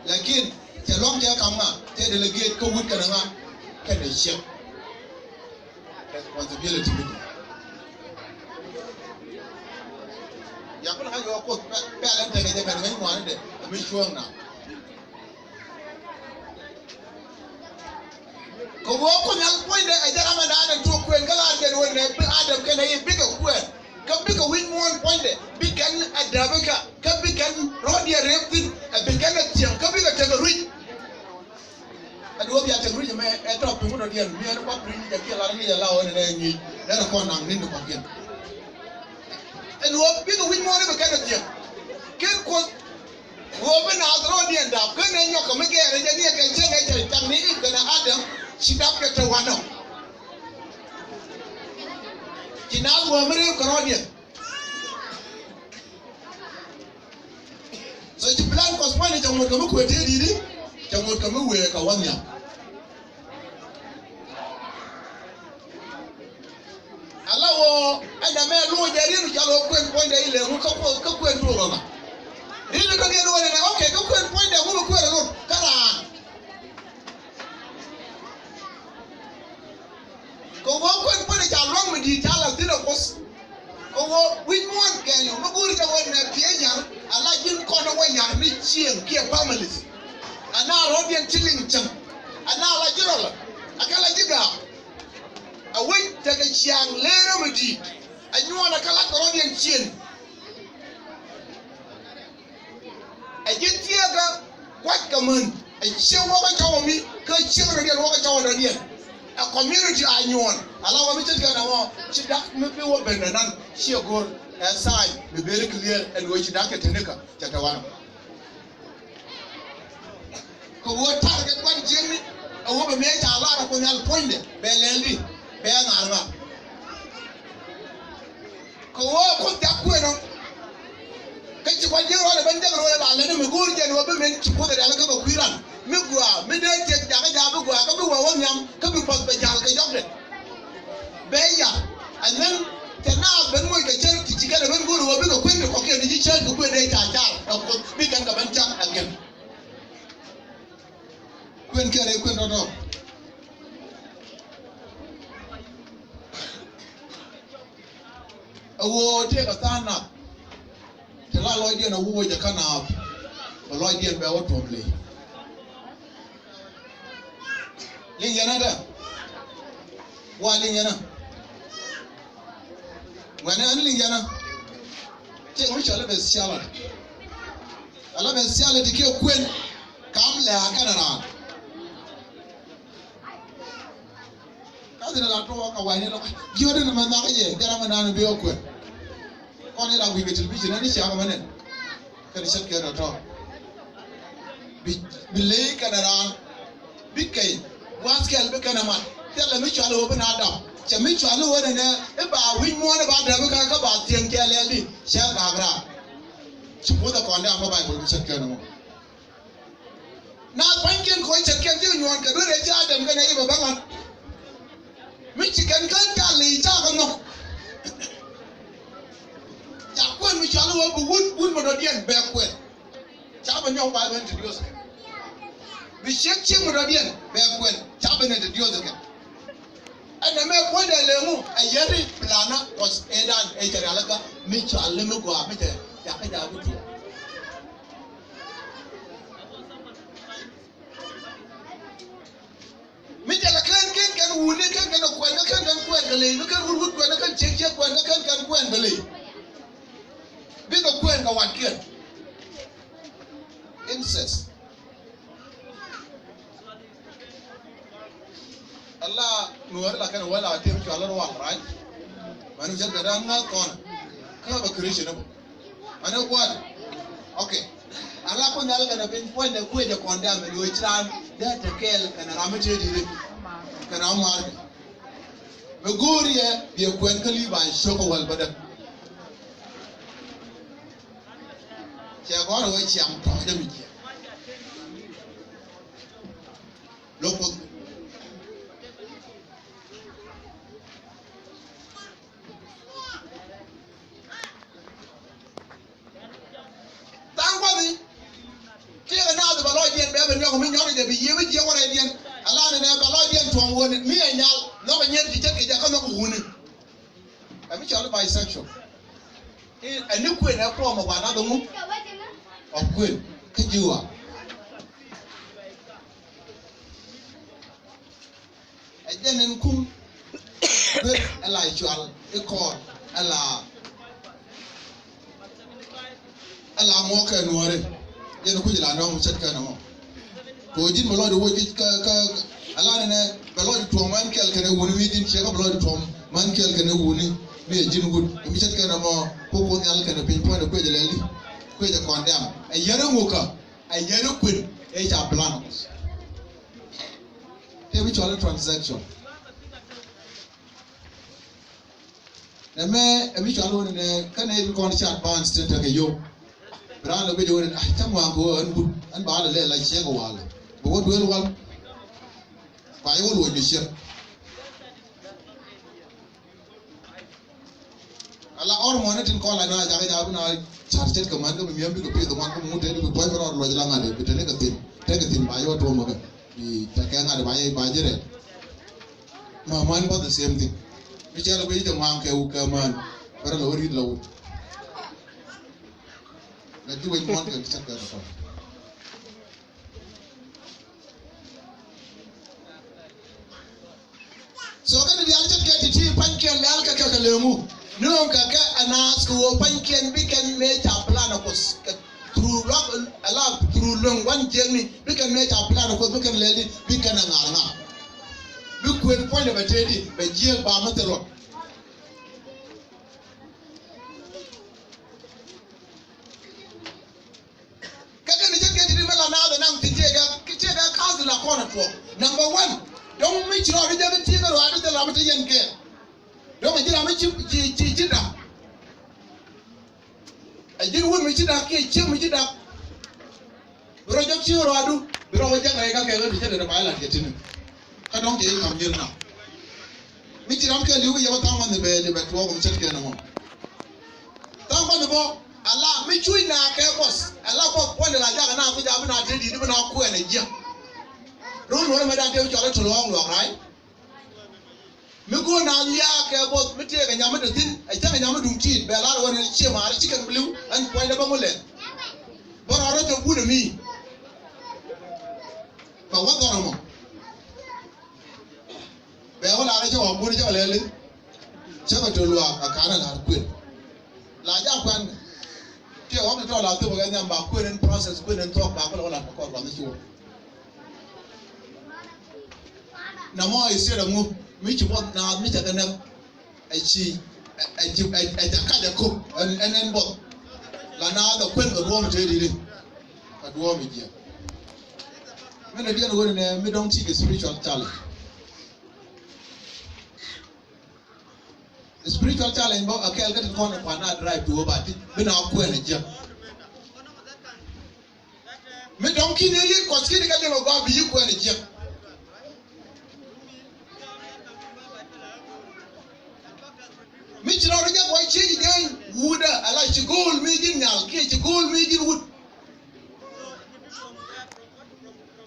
Lakin cɛ lua̱ŋ cɛ ka̱m ŋa cɛ delegate kä wut kɛnɛ ŋa kɛnɛ ciek. Responsibility mi di. Yakun ŋa̱c ɣöö Kuoth pɛl ɛn tekɛ jɛ kɛn ŋäc ŋuani dɛ mi cuɔ̱ɔ̱ŋ na. Kɛ ɣöö Kuoth Nhial puɔ̱nydɛ ɛ jɛ ram ɛn Adam tuɔɔk kuɛn kä la Adam wä nɛ bi Adam kɛnɛ Iv bikɛ kuɛn. Kä bikɛ wi̱c muɔ̱ɔ̱n puɔ̱nydɛ bi kɛn ɛ dääpikä kä bi kɛn rɔ̱diɛn rep thi̱n ɛ bi kɛn ɛ thiäŋ kä bikɛ tekɛ rui̱c. Ɛ duɔ̱ɔ̱p ya tekɛ rui̱c ɛmɛ ɛ tɔ̱ pi̱ŋ wä dɔ̱diɛn mi ɛn kua̱r pi̱ŋ jɛ kiɛ lar ŋi̱i̱c ɛ la ɣöö nɛnɛ ŋi̱i̱c nɛn ɛ kɔn naŋ ni̱n ni kɔ̱kiɛn. Ɛ duɔ̱ɔ̱p bikɛ wi̱c muɔ̱ɔ̱n ɛ bi kɛn ɛ thiäŋ. Ken Kuoth ɣöö bi naath rɔ̱diɛn dap kä nɛ nyɔk kɛ mi gɛɛr ɛ jɛ ni ɛ kɛ cäŋ ɛ cɛ cak ni Iv kɛnɛ Adam ci dap kɛ te wanɔ. Ci naath wee mi rep kɛ rɔ̱diɛn. So ci plan Kuɔth puɔ̱nydɛ cɛ ŋot kɛ mi kuëë tëë di̱t i̱ cɛ ŋot kɛ mi wëë kɛ wä nhiam. Ala ɣöö ɛn ɛmɛ lo̱c jɛ riet mi cɔal ɣöö kuën puɔ̱nydɛ ilɛ ŋu kä kuën tuɔɔk ɛmɛ. Riet mi kä diet wä nɛnɛ, okay, kä kuën puɔ̱nydɛ ŋu mi kuën ɛ lot kä raan. Kɛ ɣöö kuën puɔ̱nydɛ ca lua̱ŋ mi di̱i̱t ca la̱th thi̱n ɛ Kuoth. Kɛ ɣöö wi̱c muɔ̱ɔ̱n kɛɛliw mi go̱o̱ri jɛ wä nɛ piɛ ya̱r ala ji̱n kɔn ɛ wä ya̱r ni cieŋ kiɛ families. Ɛn a rɔ̱diɛn ci liŋ cäŋ ɛn a la ji̱ rɔlä ɛ kɛ la ji̱ gaak. Ɛ wec tekɛ ciaŋ leerä mi di̱i̱t ɛ nyuɔ̱ɔ̱n ɛ kɛ la kɛ rɔ̱diɛn cieŋ. Ɛ ji̱ thieekä kua̱c kɛ män ɛ ciek wäkä cɔwä mi kä ciek rɔ̱diɛn wäkä cɔwä rɔ̱diɛn. Ɛ community a nyuɔ̱ɔ̱n ala wä mi ce̱tkɛ nɔmɔ ci dak mi bi wä ben nɛ nan ciɛ go̱r ɛ tha̱a̱ny mi beri clear ɛn ɣöö ci dak cɛ te nikä cɛ te wanɔ. Kɛ ɣöö target gua̱n jiäkni ɛ ɣöö bɛ mëë ca lar ɛ Kuoth Nhial puɔ̱nydɛ bɛ lɛl di bɛ ŋa̱r ŋa̱r. Kɛ ɣöö Kuoth jak kuënɔ. Kä ci gua̱n jiäk ruɔ̱n ɛ ben jak ruɔ̱n ɛ la lɛn ɛ mi go̱o̱r jɛn ɣöö bi min ci Kuoth ɛ rial kä kɛ kui̱ ran mi gɔaa mi dee tiek jakä jaak bi gɔaa kä bi wä wä nhiam kä bi puɔth bɛ ja̱l kɛ jɔkdɛ. Bɛ ya ɛn nɛn cɛ naath ben moc kɛ cär ti ci kɛn ɛ ben go̱o̱r ɣöö bikɛ kuën ti kɔ̱kiɛn ti ci cär kɛ kuën dee ca car ɛ Kuoth bi kɛn kɛ ben cak ɛ kɛn. Kuɛn kɛɛr ɛ kuɛn tɔ̱tɔ̱. Ɛ ɣöö tëëkɛ tha̱a̱ŋ nath. Ti la lɔcdiɛn a wä wec ɛ kä naath. Bɛ lɔcdiɛn bɛ wä tuɔ̱m ley. Liŋ yɛn ɛ dɛ. Wa liŋ yɛn ɛ. Ŋuɛ̈ni ɛn liŋ yɛn ɛ. Ti ŋu cɔl ɛ bɛ thialɛ. Ala bɛ thialɛ ti kiɛ kuɛn. Kam lɛ a kɛn raan. Ka thin la tuɔɔk ka wany ni lɔ. Jiöt ni mɛ nhɔk yɛ jɛn ram mi naan bi ɔ kuɛn. Kɔn ila wi̱i̱ kɛ television ni ciak mɛ nɛn. Kɛn cɛt kɛ rɔ tɔ. Bi, bi ley kɛn raan. Bi kɛy. Wath kɛl bi kɛn mat. Thilɛ mi cual wä bi na dɔm. Cɛ mi cual wä nɛnɛ. Iba wi̱c muɔ̱ɔ̱n iba dɛm ikä kä ba thiɛŋ kɛ lɛl di. Cɛ bak raan. Ci puɔth ɛ kɔn dɛ amɔ Baibol mi cɛt kɛ nɛ mɔ. Naath pa̱nykiɛn kɛ ɣöö ce̱tkiɛn ti nyuɔ̱ɔ̱n kɛ duer ëë ci Adam kɛnɛ Iv ɛ bä ŋa̱t. Mi ci kɛn kään ca li̱i̱ ca kɛ nhɔk. Ca kuɛn mi cɔal i̱ ɣöö bi wut, wut mi dɔ̱diɛn bɛ kuɛn. Ca bɛ nyɔk ba bɛ introduce kɛ. Bi ciek ciek mi dɔ̱diɛn bɛ kuɛn. Ca bɛ introduce kɛ. Ɛn nɛmɛ puɔ̱nydɛ leŋu ɛ yɛri plana kɔs ëëdan ëë cɛ rialikä mi cɔal i̱ mi gɔaa mi cɛ jakä jakä tuɔɔk. Mi jɛ lɛ kɛn kɛn kɛn wuni kɛn kɛn kuɛn kɛn kɛn kuɛn kɛ ley mi kɛn wut wut kuɛn kɛn ciek ciek kuɛn kɛn kɛn kuɛn kɛ ley. Bikɛ kuɛn kɛ watkiɛn. Incest. Ala nuɔri la kɛn wala tim cual rual, right? Mani jɛ kɛ dan ŋa kɔn. Kä bɛ Christian bɔ. Mani kuat. Okay. Ala ku nyal kɛn piny puɔny dɛ kuecɛ kɔn dam ni wec ran. Dɛ te kɛɛl kɛn ram mi te diri. Kɛn ram mar. Bɛ go̱o̱r yɛ biɛ kuɛn kä li ba cok wal bä dɛ. Cɛ gɔr wec ciam tɔ̱ jɛ mi ciɛ. Look good. Tha̱a̱ŋ gua̱thi. Tiɛɛkɛ naath bɛ lɔcdiɛn bɛ bɛ nyɔk mi nyɔk jɛ bi yiëë mi jiɛk wä rɛydiɛn. Ala ni nɛ bɛ lɔcdiɛn tuɔ̱ŋ wuni mi ɛ nyal nhɔk ɛ nyier ti ce̱tkɛ jɛ kä nhɔk wuni. Ɛ mi cɔl i̱ bisexual. I̱ ɛ ni kuën ɛ kuɔmɛ gua̱a̱th nath ɛ ŋu. Ɔ kuën kä ji̱ ɣɔaa. Ɛ jɛn ɛn kum. Ber ɛ la cual i̱ kɔɔr ɛ la, ɛ la muɔk kɛ nuɔ̱ɔ̱ri. Jɛn kuc ɛ la nɔŋ ce̱tkɛ nɔmɔ. Kɛ ɣöö ji̱n bɛ lɔcdɛ woc kä, kä, kä ala nɛnɛ bɛ lɔcdɛ tuɔ̱m män kɛl kɛnɛ wuni mi ji̱n ciɛ kä bɛ lɔcdɛ tuɔ̱m män kɛl kɛnɛ wuni mi ɛ ji̱n wut. Ɛ mi ce̱tkɛ nɔmɔ kok Kuoth Nhial kɛnɛ piny puɔ̱nydɛ kuecɛ lɛl i̱ kuecɛ kɔn dɛm. Ɛ yɛn ɛ ŋukä. Ɛ yɛn ɛ kuën ëë ca plan ɔ. Tëë mi cɔal i̱ transaction. Nɛmɛ ɛ mi cɔal wä nɛnɛ kä nɛy bi kɔn ca advance tin tekɛ yom. Bi raan lɛ guic wä nɛnɛ, ah, cä ŋuan kɛ wä ɛn wut ɛn ba lɛ lɛ la ciek walɛ. Bi wä duel wal. Kua yɛ wä luɔc ni ciek. Ala ɔr ŋuɔni tin kɔn la na jakä jakä bi na car ce̱tkɛ män kä mi mi̱em bikɛ pith ŋuan kä mi ŋut te di bi puɔ̱ny bi rɔɔd luɔc la ŋa̱t bi te ni kɛ thin. Te kɛ thin ba yɛ wä tuɔm kɛ. Bi te kɛ ŋa̱t ba yɛ ba jɛ rɛt. Ma män bä the same thing. Mi cɛ lɛ bi jɛ ŋuan kɛ wut kɛ män. Bɛ rɛ lɛ wä ri̱t la wut. Lɛ ti wec muɔ̱n kɛ ce̱tkɛ kɛ kɔn. So kɛn diaal ce̱tkɛ ti̱ti̱ pa̱nykiɛn lɛ̈ɛ̈l kɛ kɛ kɛ leŋu. Ni ɣöö kɛ kɛ ɛ naath kɛ ɣöö pa̱nykiɛn bi kɛn mëë ca plan ɛ Kuoth kɛ through luaŋ, ɛ la through luäŋ gua̱n jiäkni bi kɛn mëë ca plan ɛ Kuoth bi kɛn lɛl di bi kɛn ɛ ŋa̱r ŋa̱r. Bi kuën puɔ̱nydɛ bɛ tëëdi bɛ jiääk ba mi thil luɔt. Kä kɛn ni cä kɛ ti di mɛ la naath ɛ naŋ ti tiɛɛkɛ, tiɛɛkɛ ka̱th la kɔn ɛ tuɔɔk. Number one, dɔ̱ŋ mi ci rɔɔdu jɛ bi ti̱i̱ kɛ rɔɔdu thil ram mi te yɛn kɛɛl. Dɔ̱ŋ ɛ ji̱ ram mi ci, ci, ci, ci da̱k. Ɛ ji̱n wut mi ci da̱k kiɛ ciek mi ci da̱k. Bi rɔ jɔk ci rɔɔdu bi rɔ wä jɛ kɛ kɛ kɛ ti cä dee ba lat kɛ ti ni. Kä dɔ̱ŋ ti i̱ ka̱m nyir na. Mi ci ram kɛ li̱w yɛ wä tha̱a̱ŋ man ni bɛ, ni bɛ tuɔɔk mi ce̱tkɛ ni mɔ. Tha̱a̱ŋ man ni bɔ, ala mi cuc na kɛ Kuɔth, ala Kuɔth puɔ̱nydɛ la jakä na kuc a bi na te di̱t bi na kuɛn ɛ jiäk. Run wä mɛ dan tëë cɔl i̱ Tuluɔɔŋ luɔk rac. Mi go̱o̱r na liaak kɛ buɔth mi tëëkɛ nyam mi te thi̱n, ɛ cäŋ ɛ nyam mi duŋ ti̱i̱t, bɛ lar ɣöö ni cië maari ci kɛn bi li̱w, ɛn puɔ̱nydɛ bä ŋu lɛl. Bä rɔɔdä te but ɛ mi. Bɛ wä dhɔr ɛmɔ. Bɛ wä lar ɛ cä wä buni cä wä lɛli. Cä bɛ te luaak ɛ ka̱n ɛ lar kuën. La jak kuɛn. Tiɛ ɣɔk ti tɔɔk la thop ɛ kɛ nhiam ba kuën in process, kuën in thuɔ̱k ba kulɛ wä lar kɛ kɔr ruath ni ci wä. Namɔ ɛ ciet ɛŋu mi ci buɔth naath mi cɛ kɛ nɛk. Ɛ ci ɛ ci ɛ ca kac ɛ kop ɛn ɛn buɔth. La naath ɛ kuën kɛ duɔ̱ɔ̱m te di̱t i̱ kɛ duɔ̱ɔ̱m i̱ jiɛk. Min ɛ diɛn ɣöö nɛ mi dɔ̱ŋ ti kɛ spiritual challenge. Spiritual challenge bä a kɛɛl kä tin kɔn kuan na drive to ba ti bi na kuɛn a jiɛk. Mi dɔŋ kini riet kuɔth kini ka liŋ a gɔaa bi yi kuɛn a jiɛk. Mi ci rɔɔd a jiɛk wa ci jiɛn wut a ala ci go̱o̱l mi ji̱n nyal kiɛ ci go̱o̱l mi ji̱n wut.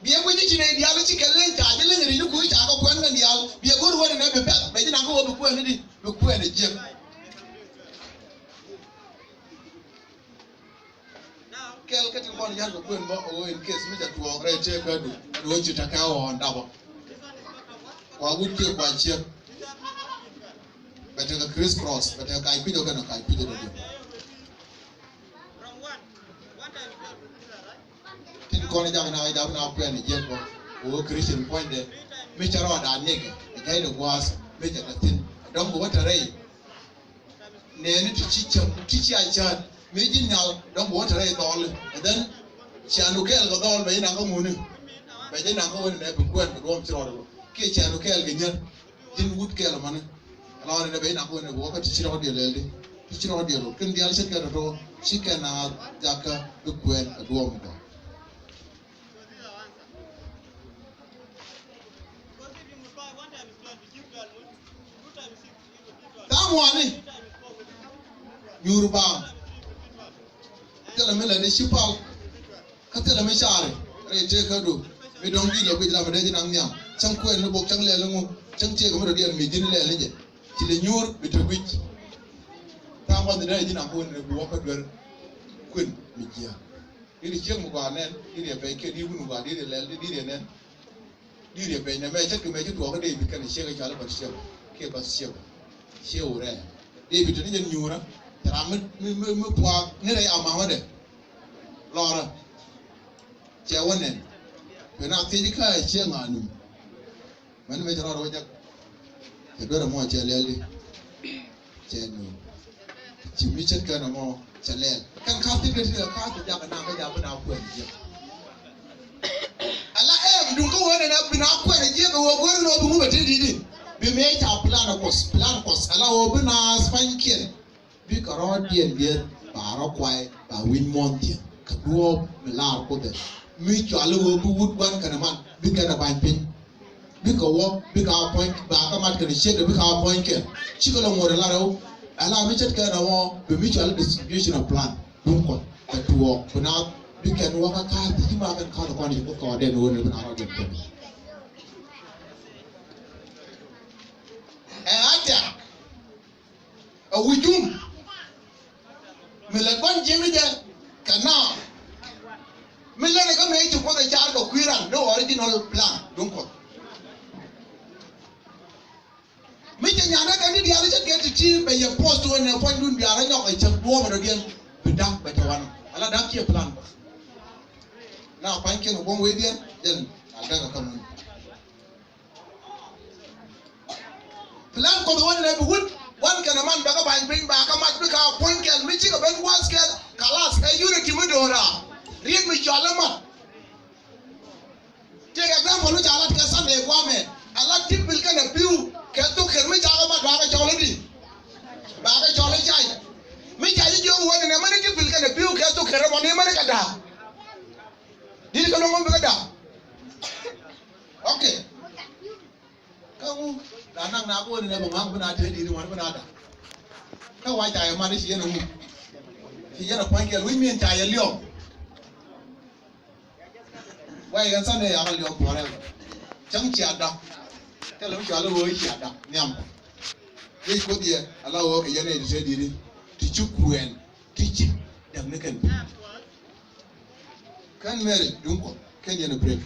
Biɛ guic i̱ ci nɛy diaal i̱ ci kɛ leŋ ca ji̱ leŋ ri̱c ni kui̱ ca kɛ kuɛn kɛn diaal. Biɛ go̱r wä ni nɛ bi pɛth bɛ ji̱ naŋ kä wä bi kuɛn ni di bi kuɛn ni jiäk. Kɛl kä tin kɔn ya̱r kɛ kuɛn bä ɣöö in case mi ca tuɔɔk rɛy tëë kä du ɛn ɣöö ci tekɛ ɣɔɔn dapä. Kua guic kiɛ kua ciek. Bɛ tekɛ criss cross bɛ tekɛ kac kui̱c ɔ kɛn ɔ kac kui̱c ɔ dɔ̱diɛn. Tin kɔn jak na jak na kuɛn jiɛk bä. Wä Christian puɔ̱nydɛ mi cɛ rɔɔda nikɛ ɛ jay de gua̱a̱th mi cɛ kɛ thi̱n. Dɔ̱ŋ bi wä te rɛy nɛɛni ti ci cäm ti ci a cäät mi ji̱ nhial. Dɔ̱ŋ bi wä te rɛy dhɔɔli. And then cian du kɛɛl kɛ dhɔɔl bɛ ji̱ naŋ kä ŋuni. Bɛ ji̱ naŋ kä ɣöö ni nɛ bi kuɛn kɛ duɔ̱ɔ̱m ci rɔɔdɛ bä kiɛ cian du kɛɛl kɛ nyier. Ji̱n wut kɛɛl mani. Ala wani nɛ bɛ ji̱ naŋ kä ɣöö ni bi wä kä ti ci rɔɔdiɛl lɛl di. Ti ci rɔɔdiɛl wä kɛn diaal ce̱tkɛ tɔ̱tɔ̱ ci kɛn a jakä bi kuɛn kɛ duɔ̱ɔ̱m kɔ. Tha̱a̱ŋ wani nyuur baaŋ. Thilɛ mi lɛ ni ci pal. Kä thilɛ mi caari rɛy tëë kä du mi dɔ̱ŋ di̱i̱t lɛ guic ram mi dee ji̱ naŋ nhiam. Cäŋ kuɛn ni bok cäŋ lɛl ni ŋu cäŋ tëëk mi rɔ diɛn mi ji̱n lɛl ni jɛ. Ci lɛ nyuur bi te guic. Tha̱a̱ŋ wani dee ji̱ naŋ kuɛn ni bi wä kä duer kuën mi jiääk. Di̱t i̱ ciek mi gɔaa nɛn, di̱t i̱ pɛc kiɛ di̱t wun mi gɔaa, di̱t i̱ lɛl, di̱t i̱ nɛn. Di̱t i̱ pɛc nɛmɛ ce̱tkɛ mɛ ci tuɔɔk kä Dee-bid kɛnɛ ciek i̱ cɔal i̱ Bat-Cɛba kiɛ Bath-Cɛba. Ciek wurɛ Dee-bid te ni jɛn nyuurä. Cɛ ram mi mi mi puaak ni rɛy amamädɛ. Lɔrä cɛ wä nɛn. Kuɛ na thiec kä ciek ŋa̱a̱ num. Mɛn mëë cɛ rɔɔdɛ wä jak. Cɛ duer ɛmɔ cɛ lɛl di. Cɛ nu. Ci mi ce̱tkɛ nɔmɔ cɛ lɛl. Kɛn ka̱th ti kɛ ti kɛ ka̱th ti jak kɛ naŋ kä jak bi na kuɛn jiɛk. Ala ɛm duŋ kä wee nɛn ɛ bi na kuɛn jiɛk kɛ wee go̱r nɔ bi ŋu bɛ ti di di. Bi mëë ca plan ɛ kuɔth, plan kuɔth ala wee bi na spa̱nykiɛn. Bikɛ rɔɔdiɛn diɛn ba rɔ kuay ba wi̱ny muɔ̱ɔ̱n diɛn kɛ duɔ̱ɔ̱p mi laar Kuoth ɛ. Mi cɔal i̱ ɣöö bi wut gua̱n kɛnɛ man bikɛ nɛ ba̱ny piny. Bikɛ wä bikɛ a puɔ̱ny ba kɛ mat kɛnɛ ciet bikɛ a puɔ̱ny kɛn. Cikɛ lɔ ŋuɔ̱t ala rɛw ala mi ce̱tkɛ nɔmɔ bi mi cɔal i̱ distribution of plan. Duŋ Kuɔth kɛ tuɔɔk bi na bikɛn wä kä ka̱a̱th ti ci ma kɛn ka̱a̱th kɔn i̱ Kuoth kɔɔdɛn ɣöö ni bi na rɔɔdiɛn kɛn. Ɛ a tɛk. A wi̱cum mi lɛ gua̱n ji̱n ni jɛ kɛ na mi lɛ ni kä mëë ci Kuoth ɛ car kɛ kui̱ ran ni original plan duŋ Kuɔth. Mi cɛ nyan rɛ kɛ ni diaal cɛ kɛ ti ti bɛ yɛ post wä nɛ puɔ̱nydun diaal rɛ nyɔk ɛ cɛ duɔɔm rɛ diɛn bi da̱ŋ bɛ tɛ wan ala da̱ŋ kiɛ plan Kuɔth. Na pa̱ny kiɛn guɔ̱ŋ wee diɛn jɛn a da̱ŋ ɛ kä mun. Plan Kuɔth wä nɛ bi wut wan kɛnɛ man bɛ kä ba̱ny piny ba kä mac bi ka puɔ̱ny kɛl mi cikɛ ben gua̱th kɛl. Kalas ɛ unity mi do̱ra riet mi cɔal ɛ mat. Tëëk example mi ca lat kɛ Sunday guamɛ a lat ti pil kɛnɛ piu kɛ thuk kɛr mi ca kä mat ba kɛ cɔl ɛ di ba kɛ cɔl ɛ cay. Mi ca ji̱ jiök wä nɛ mɛn ti pil kɛnɛ piu kɛ thuk kɛr ɛ mɔni mɛn kɛ da̱a̱. Di̱t kɛ lo̱ŋ mɛn bi kɛ da̱a̱. Ok. Kä ŋu la naŋ na go̱o̱ri nɛ bi ŋa̱ŋ bi na te di̱i̱t ŋuan bi na da̱ŋ. Kä wa ca yɛ mat i̱ ci yɛn ɛ ŋu ci yɛn ɛ pua̱ny kɛl wi̱c min ca yɛ liɔm. Wa yɛ kɛn Sunday ya kɛ liɔm forever. Cäŋ cia dɔ̱k. Thilɛ mi cɔal i̱ ɣöö cia dɔ̱k nhiam kɔ. Ji̱ Kuoth yɛ ala ɣöö kɛ yɛn nɛy ti te di̱t i̱ ti ci kuɛn ti ci däk ni kɛn. Kɛn Mary duŋ Kuɔth kɛn yɛn i̱ break.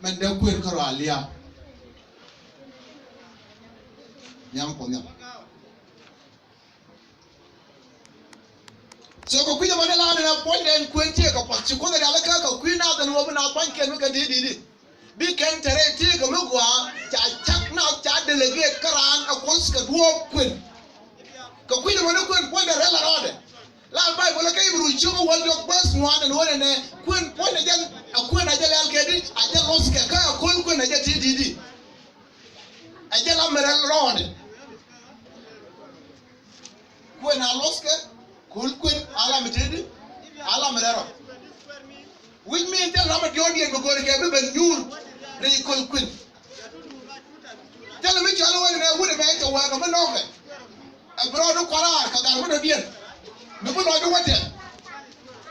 Mɛn dee kuën kärɔa lia̱a̱. Nhiam Kuɔth nhiam. So kɛ kui̱c ɛmɔ ni la ni na puɔ̱nydɛ ɛn kuën tiee kɛ Kuɔth ci Kuoth ɛ rialikä kɛ kui̱ naath ɛn ɣöö bi naath pua̱nykiɛn mi kɛn ti di̱t i̱ bi kɛn te rɛy tiee kɛ mi gɔaa ca cak naath ca delegate kä raan ɛ Kuoth kɛ duɔɔk kuën. Kɛ kui̱c ɛmɔ ni kuën puɔ̱nydɛ rɛl ɛ rɔɔdɛ. La Baibol ɛ kɛ Ibru ciök ɛ wäl diɔ̱k bäth ŋuan ɛn ɣöö nɛnɛ kuën puɔ̱nydɛ jɛn ɛ kuën a jɛ lɛl kɛ di a jɛ lo̱thkɛ kä ɛ ko̱l kuën a jɛ ti di̱t i̱ ɛ jɛ la mi rɛl rɔɔdɛ. Kuën a lo̱thkɛ, ko̱l kuën a la mi tëëdi, a la mi rɛl rɔ. Which means thil ram a diɔ̱ɔ̱kdiɛn bi go̱o̱rkɛ bi ben nyuur rɛy ko̱l kuën. Thil mi cɔl wec nɛ wut ɛmɛ cɛ wääk ɛmi nɔɔkɛ. Ɛ bi rɔɔdu kɔraar kɛ gar mi dɔ̱diɛn mi bi lɔcdu wä tɛth.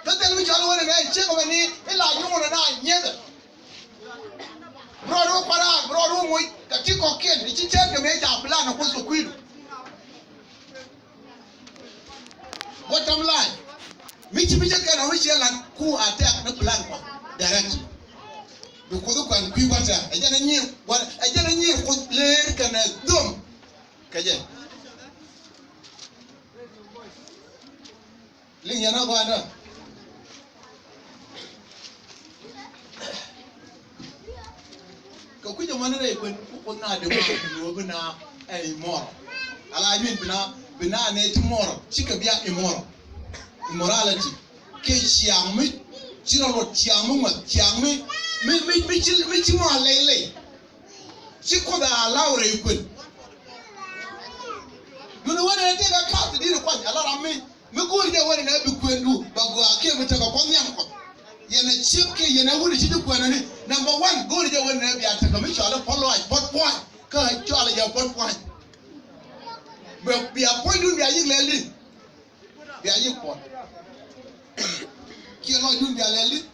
Kä thil mi cɔl wec nɛ ciek ɛmɛ ni ila nyuur ɛna nyiethɛ. Bi rɔɔdu kɔraar, bi rɔɔdu moc kɛ ti kɔ̱kiɛn ti ci cɛɛt kɛ mëë ca plan ɛ Kuoth kɛ kui̱du. Bottom line, mi ci mi cɛ kɛn ɛ mi ciɛ lat ku attack ni plan kɔ direct. Bi Kuoth kuan kui̱ gua̱tɛ ɛ jɛn ɛ nyier gua̱tɛ ɛ jɛn ɛ nyier Kuoth leer kɛnɛ dhom kɛ jɛ. Liŋ yɛn a gua̱a̱tdä. Kɛ kui̱c ɛmɔ ni rɛy kuën ku Kuoth na dee ŋuan ku luɔ̱ɔ̱p na ɛ immoral. Ala I mean bi na bi na nɛ ti moral cikɛ bia immoral. Immorality kiɛ ciaŋ mi ci rɔ luɔt ciaŋ mi ŋuɛth ciaŋ mi mi mi mi ci mi ci mɔ a lɛy lɛy. Ci Kuoth a allow rɛy kuën. Duni wä nɛ tëëkɛ ka̱a̱th ti di̱t kuany ala ram mi mi go̱o̱ri jɛ wä nɛ bi kuëndu ba gɔaa kiɛ mi tekɛ Kuɔth nhiam Kuɔth. Yɛn ɛ ciek kiɛ yɛn ɛ wut ɛ ci ji̱ kuɛn ɛni. Number one, go̱o̱ri jɛ wä nɛ bia tekɛ mi cɔal i̱ puɔ̱t lɔaac puɔ̱t pua̱a̱ny kä cɔal jɛ puɔ̱t pua̱a̱ny. Bɛ bia puɔ̱nydun bia yik lɛl di. Bia yik puɔ̱t. Kiɛ lɔcdun bia lɛl di.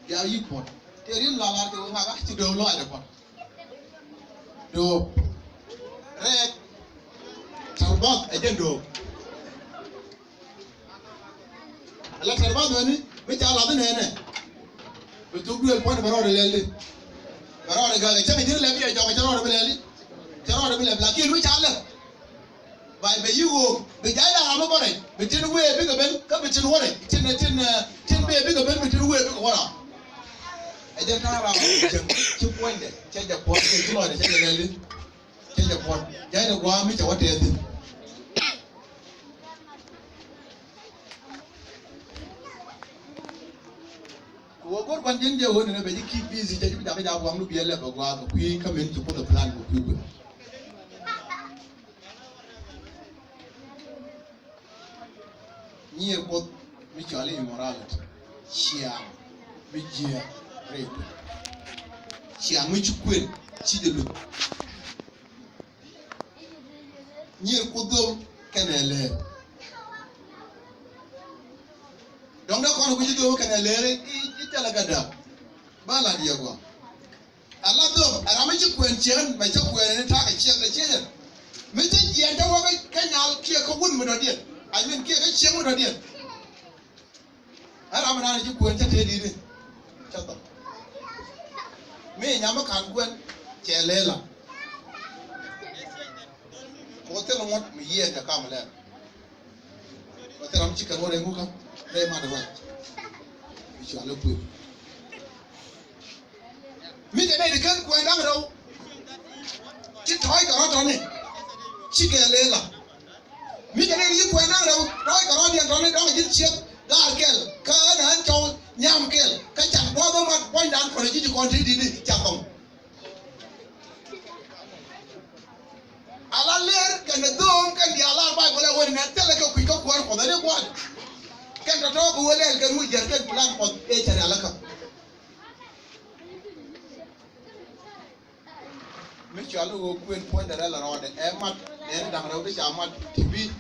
Bia yik puɔ̱t. Tëë ri̱n la lar kɛ wä ŋakä ci döök lɔaacdɛ puɔ̱t. Do̱o̱p. Rɛɛk. Tɛ̈r bath ɛ jɛn do̱o̱p. Ala tɛ̈r bath mɛni mi ca lath inɛnɛ. Bi thuk duël puɔ̱ny bɛ rɔɔdɛ lɛl di. Bɛ rɔɔdɛ gak ɛ cäŋ ji̱n lɛp yɛ jɔk ɛ cä rɔɔdɛ bi lɛl di. Cä rɔɔdɛ bi lɛp lakin mi ca lɛp. Ba bɛ yi ɣöö bi ja̱a̱cda ram mi bä rɛc bi tin wëë bikɛ ben kä bi tin wä rɛc tin tin tin bee bikɛ ben bi tin wëë bikɛ wä ram. Ɛ jɛn ta̱a̱ ram cäŋ ci puɔ̱nydɛ cɛ jɛ puɔ̱t cɛ ci lɔcdɛ cɛ jɛ lɛl di cɛ jɛ puɔ̱t ja̱a̱cdɛ gua̱a̱ mi cɛ wä tɛth thi̱n. Kɛ wä go̱r gua̱n ji̱n jɛ ɣöö nɛnɛ bɛ ji̱ keep busy cɛ ji̱ bi jakä ja̱ buaŋ lu biɛl lɛ bɛ gua̱a̱ kɛ kui̱ kä min ci Kuoth ɛ plan kɛ kui̱ kui̱. Nyier Kuoth mi cɔal i̱ immorality. Ciaŋ mi jiääk rɛy kuën. Ciaŋ mi ci kuën ci jɛ luth. Nyier Kuoth dhom kɛnɛ lɛɛr. Dɔ̱ŋ dee kɔn ku ci dhom kɛnɛ lɛɛr i̱ thilɛ kɛ däk. Ba la diɛɛk gɔaa. Ala dhom ɛ ram mi ci kuɛn ciɛn mɛ cä kuɛn ni ta̱a̱ kɛ ciɛn kɛ ciɛn. Mi ci jiɛn cä wä kä nyal kiɛ kä wut mi dɔ̱diɛn. I mean kiɛ kä cieŋ mi dɔ̱diɛn. Ɛ ram mi naan ci kuɛn cä tëë di̱t i̱ cä dhom. Mi nyam mi ka̱n kuɛn cɛ lëë la. Kɛ wä thil ŋuɔ̱t mi yiëë jɛ kam lɛɛr. Wä thil ram ci kɛn wä rɛy ŋukä rɛy mat ruac. Mi cɔal i̱ kuëë. Mi kɛ nɛy ti ken kuɛn da̱ŋ rɛw. Ci tɔ̱ɔ̱c kɛ rɔ̱ tɔ̱ni. Cikɛ lëë la. Mi kɛ nɛy ti ci kuɛn da̱ŋ rɛw tɔ̱ɔ̱c kɛ rɔ̱diɛn tɔ̱ni dɔ̱ŋ ji̱n ciek gaar kɛl kä ɛn ɛ ɣän cɔw nyam kɛl kä can gua̱a̱th ɛ mat puɔ̱nydan kɔnɛ ji̱ ci kɔn ti di̱t i̱ ca thɔŋ. Ala lɛr kɛnɛ dho̱o̱ŋ kɛn diaal lar Baibol ɛ wen nɛ thilɛ kɛ kui̱ kä kuäär Kuɔth ɛ ni gua̱a̱th. Kɛn tɔ̱tɔ̱ kɛ wä lɛl kɛn wi̱c jɛr kɛn plan Kuɔth ëë cɛ rialikä. Mi cɔal i̱ ɣöö kuën puɔ̱nydɛ rɛl ɛ rɔɔdɛ ɛ mat nɛɛni da̱ŋ rɛw ti ca mat ti bi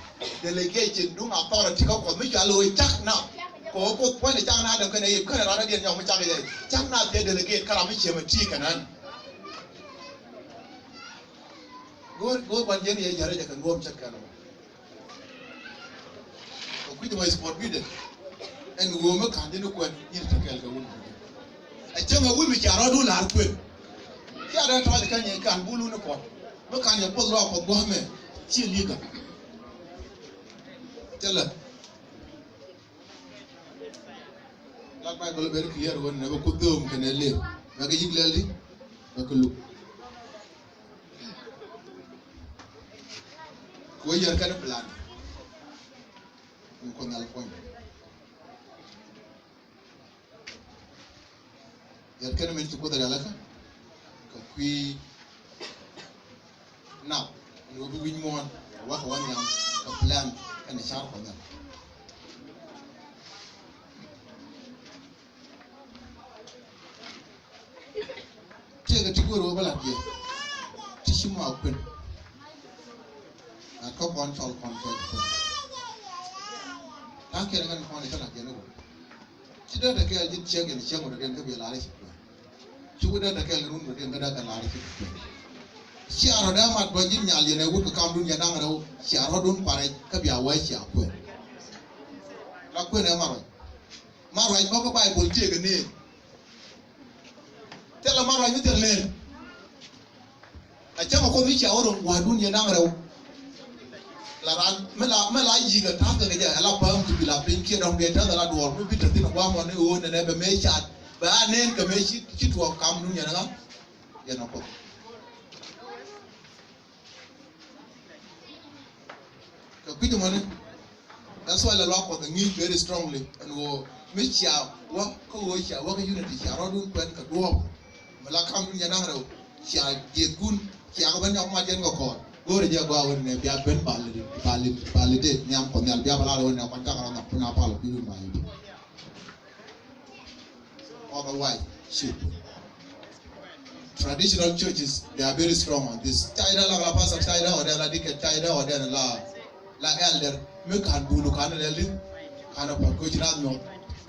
delegation duŋ authority kä Kuɔth mi cɔal i̱ ɣöö cak nath. Kɛ ɣöö Kuoth puɔ̱nydɛ cak nath däŋ kɛnɛ yep känɛ ran rɔ̱diɛn nyɔk mi cak yɛ cak nath cɛ delegate kä ram mi ciɛ mɛ ti kɛnɛ ɣän. Go̱o̱r, go̱o̱r ban yɛn yɛ yɛrɛ jɛ kɛ ŋuɔ̱m cät kɛn ɔ. Kɛ kui̱c mɔ is forbidden. Ɛn ɣöö mi ka̱n jɛ ni kuɛn nyin te kɛɛl kɛ wun. Ɛ cäŋ ɛ wi̱i̱ mi ca rɔɔdun la̱r kuën. Cia dee tɔ̱ɔ̱c kä nyɛ ka̱n bul wun ni kɔn. Mi ka̱n yɛ puɔth rɔɔk kɔ gua̱a̱mɛ. Ci li̱kä. Thilɛ. La Baibol very clear ɣöö nɛ bɛ Kuoth dhööm kɛnɛ lëë. Bɛ kɛ yi̱k lɛl di. Bɛ kɛ luk. Kɛ ɣöö yɛr kɛn plan. Ni Kuoth Nhial puɔ̱ny. Yɛr kɛn min ci Kuoth rialikä kɛ kui̱ nap ni wä bi wi̱c muɔ̱ɔ̱n wä kɛ wä nhiam kɛ plan kɛnɛ car Kuɔth Nhial. Tëëkɛ ti go̱o̱r wä bä lat yɛ ti ci mɔ a kuën. Lat kä kɔn cɔl kɔn cɔl kuën. Ta̱a̱ kiɛn kɛn kɔn i̱ cä lat yɛ ni wä. Ci dee te kɛɛl ji̱ ciek in ciek wä te den kä biɛ lar i̱ ci kuën. Ci wä dee te kɛɛl in run wä te den kä dee kɛ lar i̱ ci kuën. Cia rɔ dee mat bä ji̱ nyal yɛn ɛ wut kɛ kamdun yɛn da̱ŋ rɛw cia rɔdun parɛ kä bia wee cia kuën. La kuën ɛ mat rɔy. Mat ruac bä kä Baibol tëëkɛ neen. Thilɛ mat ruac mi thil neen. A cäŋ a Kuoth mi cia wä röm gua̱a̱dun yɛn da̱ŋ rɛw. La ran mi la, mi la yi̱k a ta̱th kɛ jɛ a la päm ti bi la piny kiɛ dɔ̱ŋ biɛ täth a la duɔɔr mi bi te thi̱n a gua̱a̱mɔ ni ɣöö nɛnɛ bɛ mëë cat bɛ a neen kɛ mëë ci, ci tuɔɔk kamdun yɛn ŋa yɛn a Kuoth. Kɛ kui̱c mɔni. That's why la luak Kuɔth a ŋi̱i̱c very strongly ɛn ɣöö mi cia wä kä ɣöö cia wä kä unity cia rɔɔdun kuɛn kɛ duɔɔp. Mi la kamdun yɛn da̱ŋ rɛw cia jiɛth kun cia kɛ ben nyɔk mat yɛn kɛ kɔɔr. Go̱o̱rɛ jɛ gɔaa wen nɛ bia ben valid, valid, validate nhiam Kuɔth Nhial bia bä lar wen nɛ kɔn cakɛ rɔ nhɔk kun a pal bi wun valid. Otherwise, shit. Traditional churches, they are very strong on this. Ca ida la la pastor, ca ida ɔdɛ la deacon, ca ida ɔdɛ la, la elder. Mi kan bulu kan la li kan a pɔt ko ci na nyɔ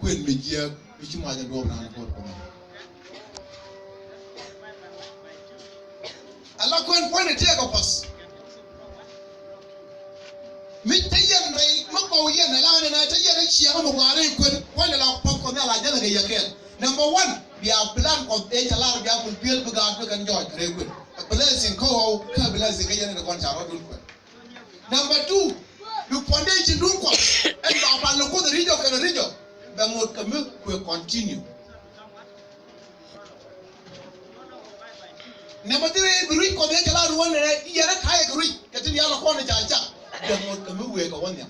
kuen mi jiɛ mi ci ma jɛ duɔp na ni kor ko. Ala kuen point tëëkɛ kɔ path. Mi te yɛn rɛy mi kɔw yɛn ala nɛnɛ te yɛn rɛy ciɛŋ mi gɔaa rɛy kuën kuën ala path kɔ nhial a jɛn kɛ yɛ kɛɛl. Number one, bia plan kɔ ëë cɛ lar bia kun piël bi gaat bi kɛn jɔɔc rɛy kuën. A blessing kä ɣɔw kä blessing kä yɛn ni kɔn ca rɔdun kuën. Number two, bi foundation dun kɔ ɛn ba pal ni kuoth rijɔ kɛn rijɔ bɛ ŋot kɛ mi kuɛ continue. Nɛmɛ ti rɛy bi ruic kɔn yɛ cɛ la ruɔn nɛ yɛn a ka̱yɛ kɛ ruic kɛ ti diaal kɔn ca cak. Bɛ ŋot kɛ mi wëë kɛ wä nhiam.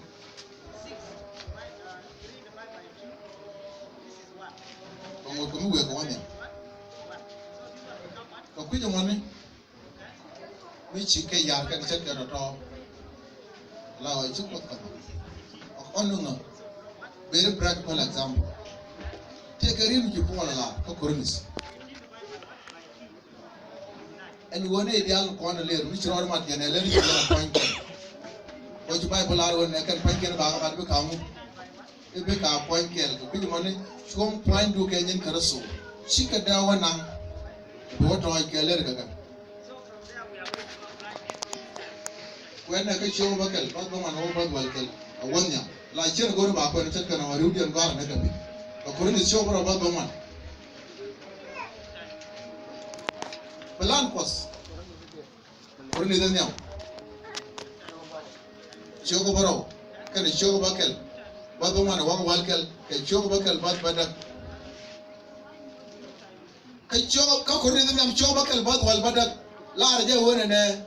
Bɛ ŋot kɛ mi wëë kɛ wä nhiam. Kɛ kui̱c ɛmɔni. Mi ci kɛ yar kɛn cɛ kɛ tɔtɔ. La wä ci Kuoth kɛ bä. Ɔ kɔn ŋä. Very practical example. Tëëkɛ rin ci Paul la kä Korinth. Ɛn ɣöö ni diaal kɔn ler mi ci rɔɔd mat jɛn ɛ lɛn ci lɛn pua̱ny kɛl. Kɔ ci Baibol lar ɣöö nɛ kɛn pua̱ny kɛl bakɛ mat bi ka̱ŋu. I̱ bi ka pua̱ny kɛl kɛ kui̱c mɔni cuɔ̱ŋ pua̱nydu kɛ nyin Kritho. Cikɛ dee wä naŋ. Bi wä tɔɔc kɛl ler kɛ kɛ. Kuɛn nɛ kä ciökɛ bä kɛl bä bä man wä bä dhual kɛl a wä nhiam. La cier go̱ri ba kuɛn cät kɛn a ma riwdiɛn gɔ̱a̱r nɛ kɛ piny. Kɛ Korinth ciökɛ bä rɔ bä bä man. Plan Kuɔth. Korinth in nhiam. Ciökɛ bä rɔw kɛnɛ ciökɛ bä kɛl bä bä ŋuan ɛ wä kɛ wal kɛl kɛ ciökɛ bä kɛl bä bä däk. Kä ciökɛ kä Korinth in nhiam ciökɛ bä kɛl bä wal bä däk. Laarɛ jɛ wen ɛnɛ.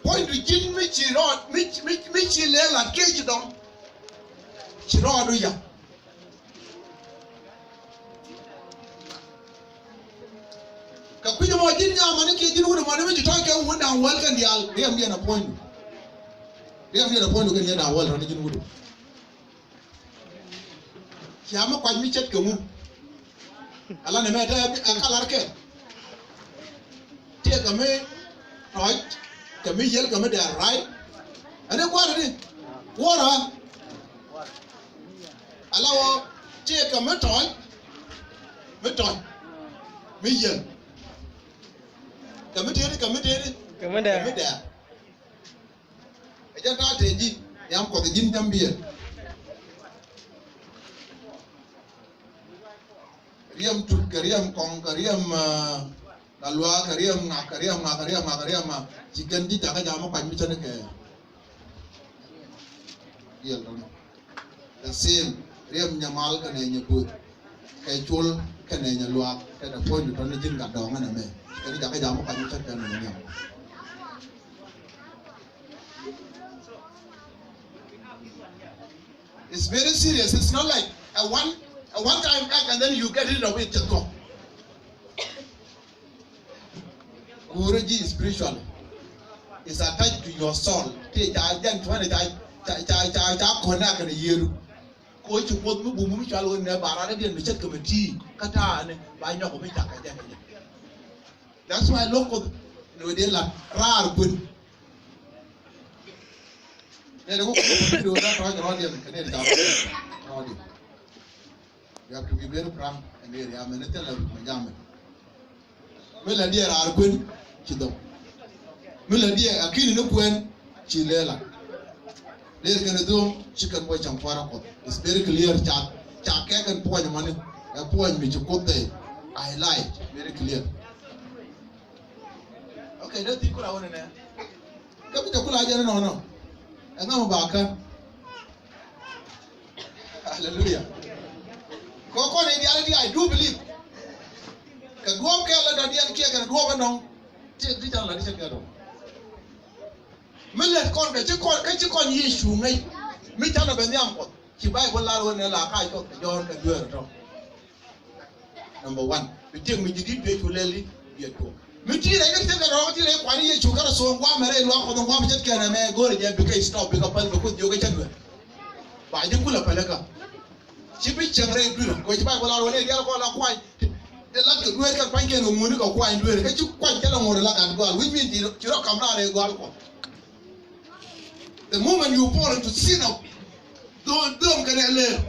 Puɔ̱nydu ji̱n mi ci rɔɔd mi ci mi ci lëë lat kiɛ ci dɔ̱ŋ. Ci rɔɔdu ya̱. Kɛ kui̱c ɛmɔ ji̱n nyamani kiɛ ji̱n wut ɛmɔni mi ci tɔ̱ kɛ wun da̱ŋ wäl kɛn diaal riɛm diɛn a puɔ̱nydu. Riɛm diɛn a puɔ̱nydu kɛn yɛn da̱ŋ wäl rɔ̱ni ji̱n wut. Cia mi kuac mi ce̱tkɛ ŋu. Ala nɛmɛ te ɛ kalar kɛ. Tëëkɛ mi tɔ̱ɔ̱c kɛ mi yiël kɛ mi dɛɛr, right? Ɛn i̱ gua̱a̱r ni wuɔ̱rä. Ala wä tëëkɛ mi tɔ̱ɔ̱c mi tɔ̱ɔ̱c mi yiël kɛ mi tëëdi kɛ mi tëëdi. Kɛ mi dɛɛ. Kɛ mi dɛɛ. Ɛ jɛn ta̱a̱ te ji̱ nhiam Kuɔth ɛ ji̱n Jambiɛl. Riɛm Tut kɛ riɛm Kɔŋ kɛ riɛm, ah, Gatluak kɛ riɛm Ŋak kɛ riɛm Ŋak kɛ riɛm Ŋak kɛ riɛm Ŋak. Ci kɛn ji̱ jakä jam mi kuany mi cä ni kɛ. Diɛl tɔnɔ. The same. Riɛm Nyamal kɛnɛ Nyabuth. Kɛ Col kɛnɛ Nyaluak kɛnɛ puɔ̱ny tɔnɔ ji̱n gat dɔɔŋ ɛn ɛmɛ. Kɛn jakä jam mi kuany mi cä kɛn ɛmɛ nhiam. It's very serious. It's not like a one, a one time act and then you get rid of it, just go. Guurä ji̱ spiritual is attached to your soul. Ti ca jɛn tuɔ̱nɛ ca, ca, ca, ca, ca connect kɛnɛ yiëëdu. Ko ci Kuoth mi bum mi cual wä nɛ ba raar diɛn mi ce̱tkɛ mi ti kä ta̱a̱ni ba nyɔk mi cak kɛ jɛn kɛ jɛn. That's why lo̱k Kuoth ni wä diɛn la raar kuën. Nɛ de wä Kuoth ni wä na tɔ̱ɔ̱c rɔɔdiɛn kɛ ni ca rɔɔdiɛn. You have to be very frank and very, I mean, tell them, mi jam mi. Mi la diɛ raar kuën ci dhɔm. Mi la diɛ akini ni kuën ci lɛ la. Lɛ kɛn dhɔm ci kɛn bɔ cam kuara Kuɔth. It's very clear. Ca, ca kɛ kɛn puɔny mani. Ɛ puɔny mi ci Kuoth dɛ. I lie. Very clear. Okay, dee ti kura wani nɛ. Kä mi te kula jɛn nɔnɔ. Ɛŋa mi ba kän. Hallelujah. Kɔ kɔn in reality, I do believe. Kɛ duɔ̱ɔ̱p kɛ la dɔ̱diɛn kiɛ kɛ duɔ̱ɔ̱p ɛnɔŋ. Ti ti can la ti cɛ kɛ dɔ̱ŋ. Mi lɛt kɔn kɛ ci kɔn kɛ ci kɔn Yecu ŋäc. Mi canɛ bɛ nhiam Kuɔth. Ci Bayböl lar wen ɛ la kac Kuɔth kɛ jɔ̱ɔ̱r kɛ dueer tɔ. Number one, bi tiek mi ji̱ di̱t bia cu lɛl i̱ bia tuɔɔk. Mi ti̱i̱ rɛy kä tiek kɛ rɔɔk ti̱i̱ rɛy kuany Yecu Kritho ŋuam ɛ rɛy luaak Kuɔth ŋuam ce̱tkɛ nɛmɛ go̱o̱rɛ jɛ bikɛ stop bikɛ päl bɛ Kuoth jiök kä cä duer. Ba ji̱ kulɛ päl kä. Ci bi cieŋ rɛy duer kɛ ci Bayböl lar wä rɛy diaal kɔn la kuany. Ti lat kɛ duer kɛ kuany kɛn kɛ ŋuni kɛ kuany duer kä ci kuany cä la ŋuni la gat gɔal, which means ci rɔ kam raar rɛy gɔal Kuɔth. The moment you fall into sin of dhom, dhom kɛnɛ lëër.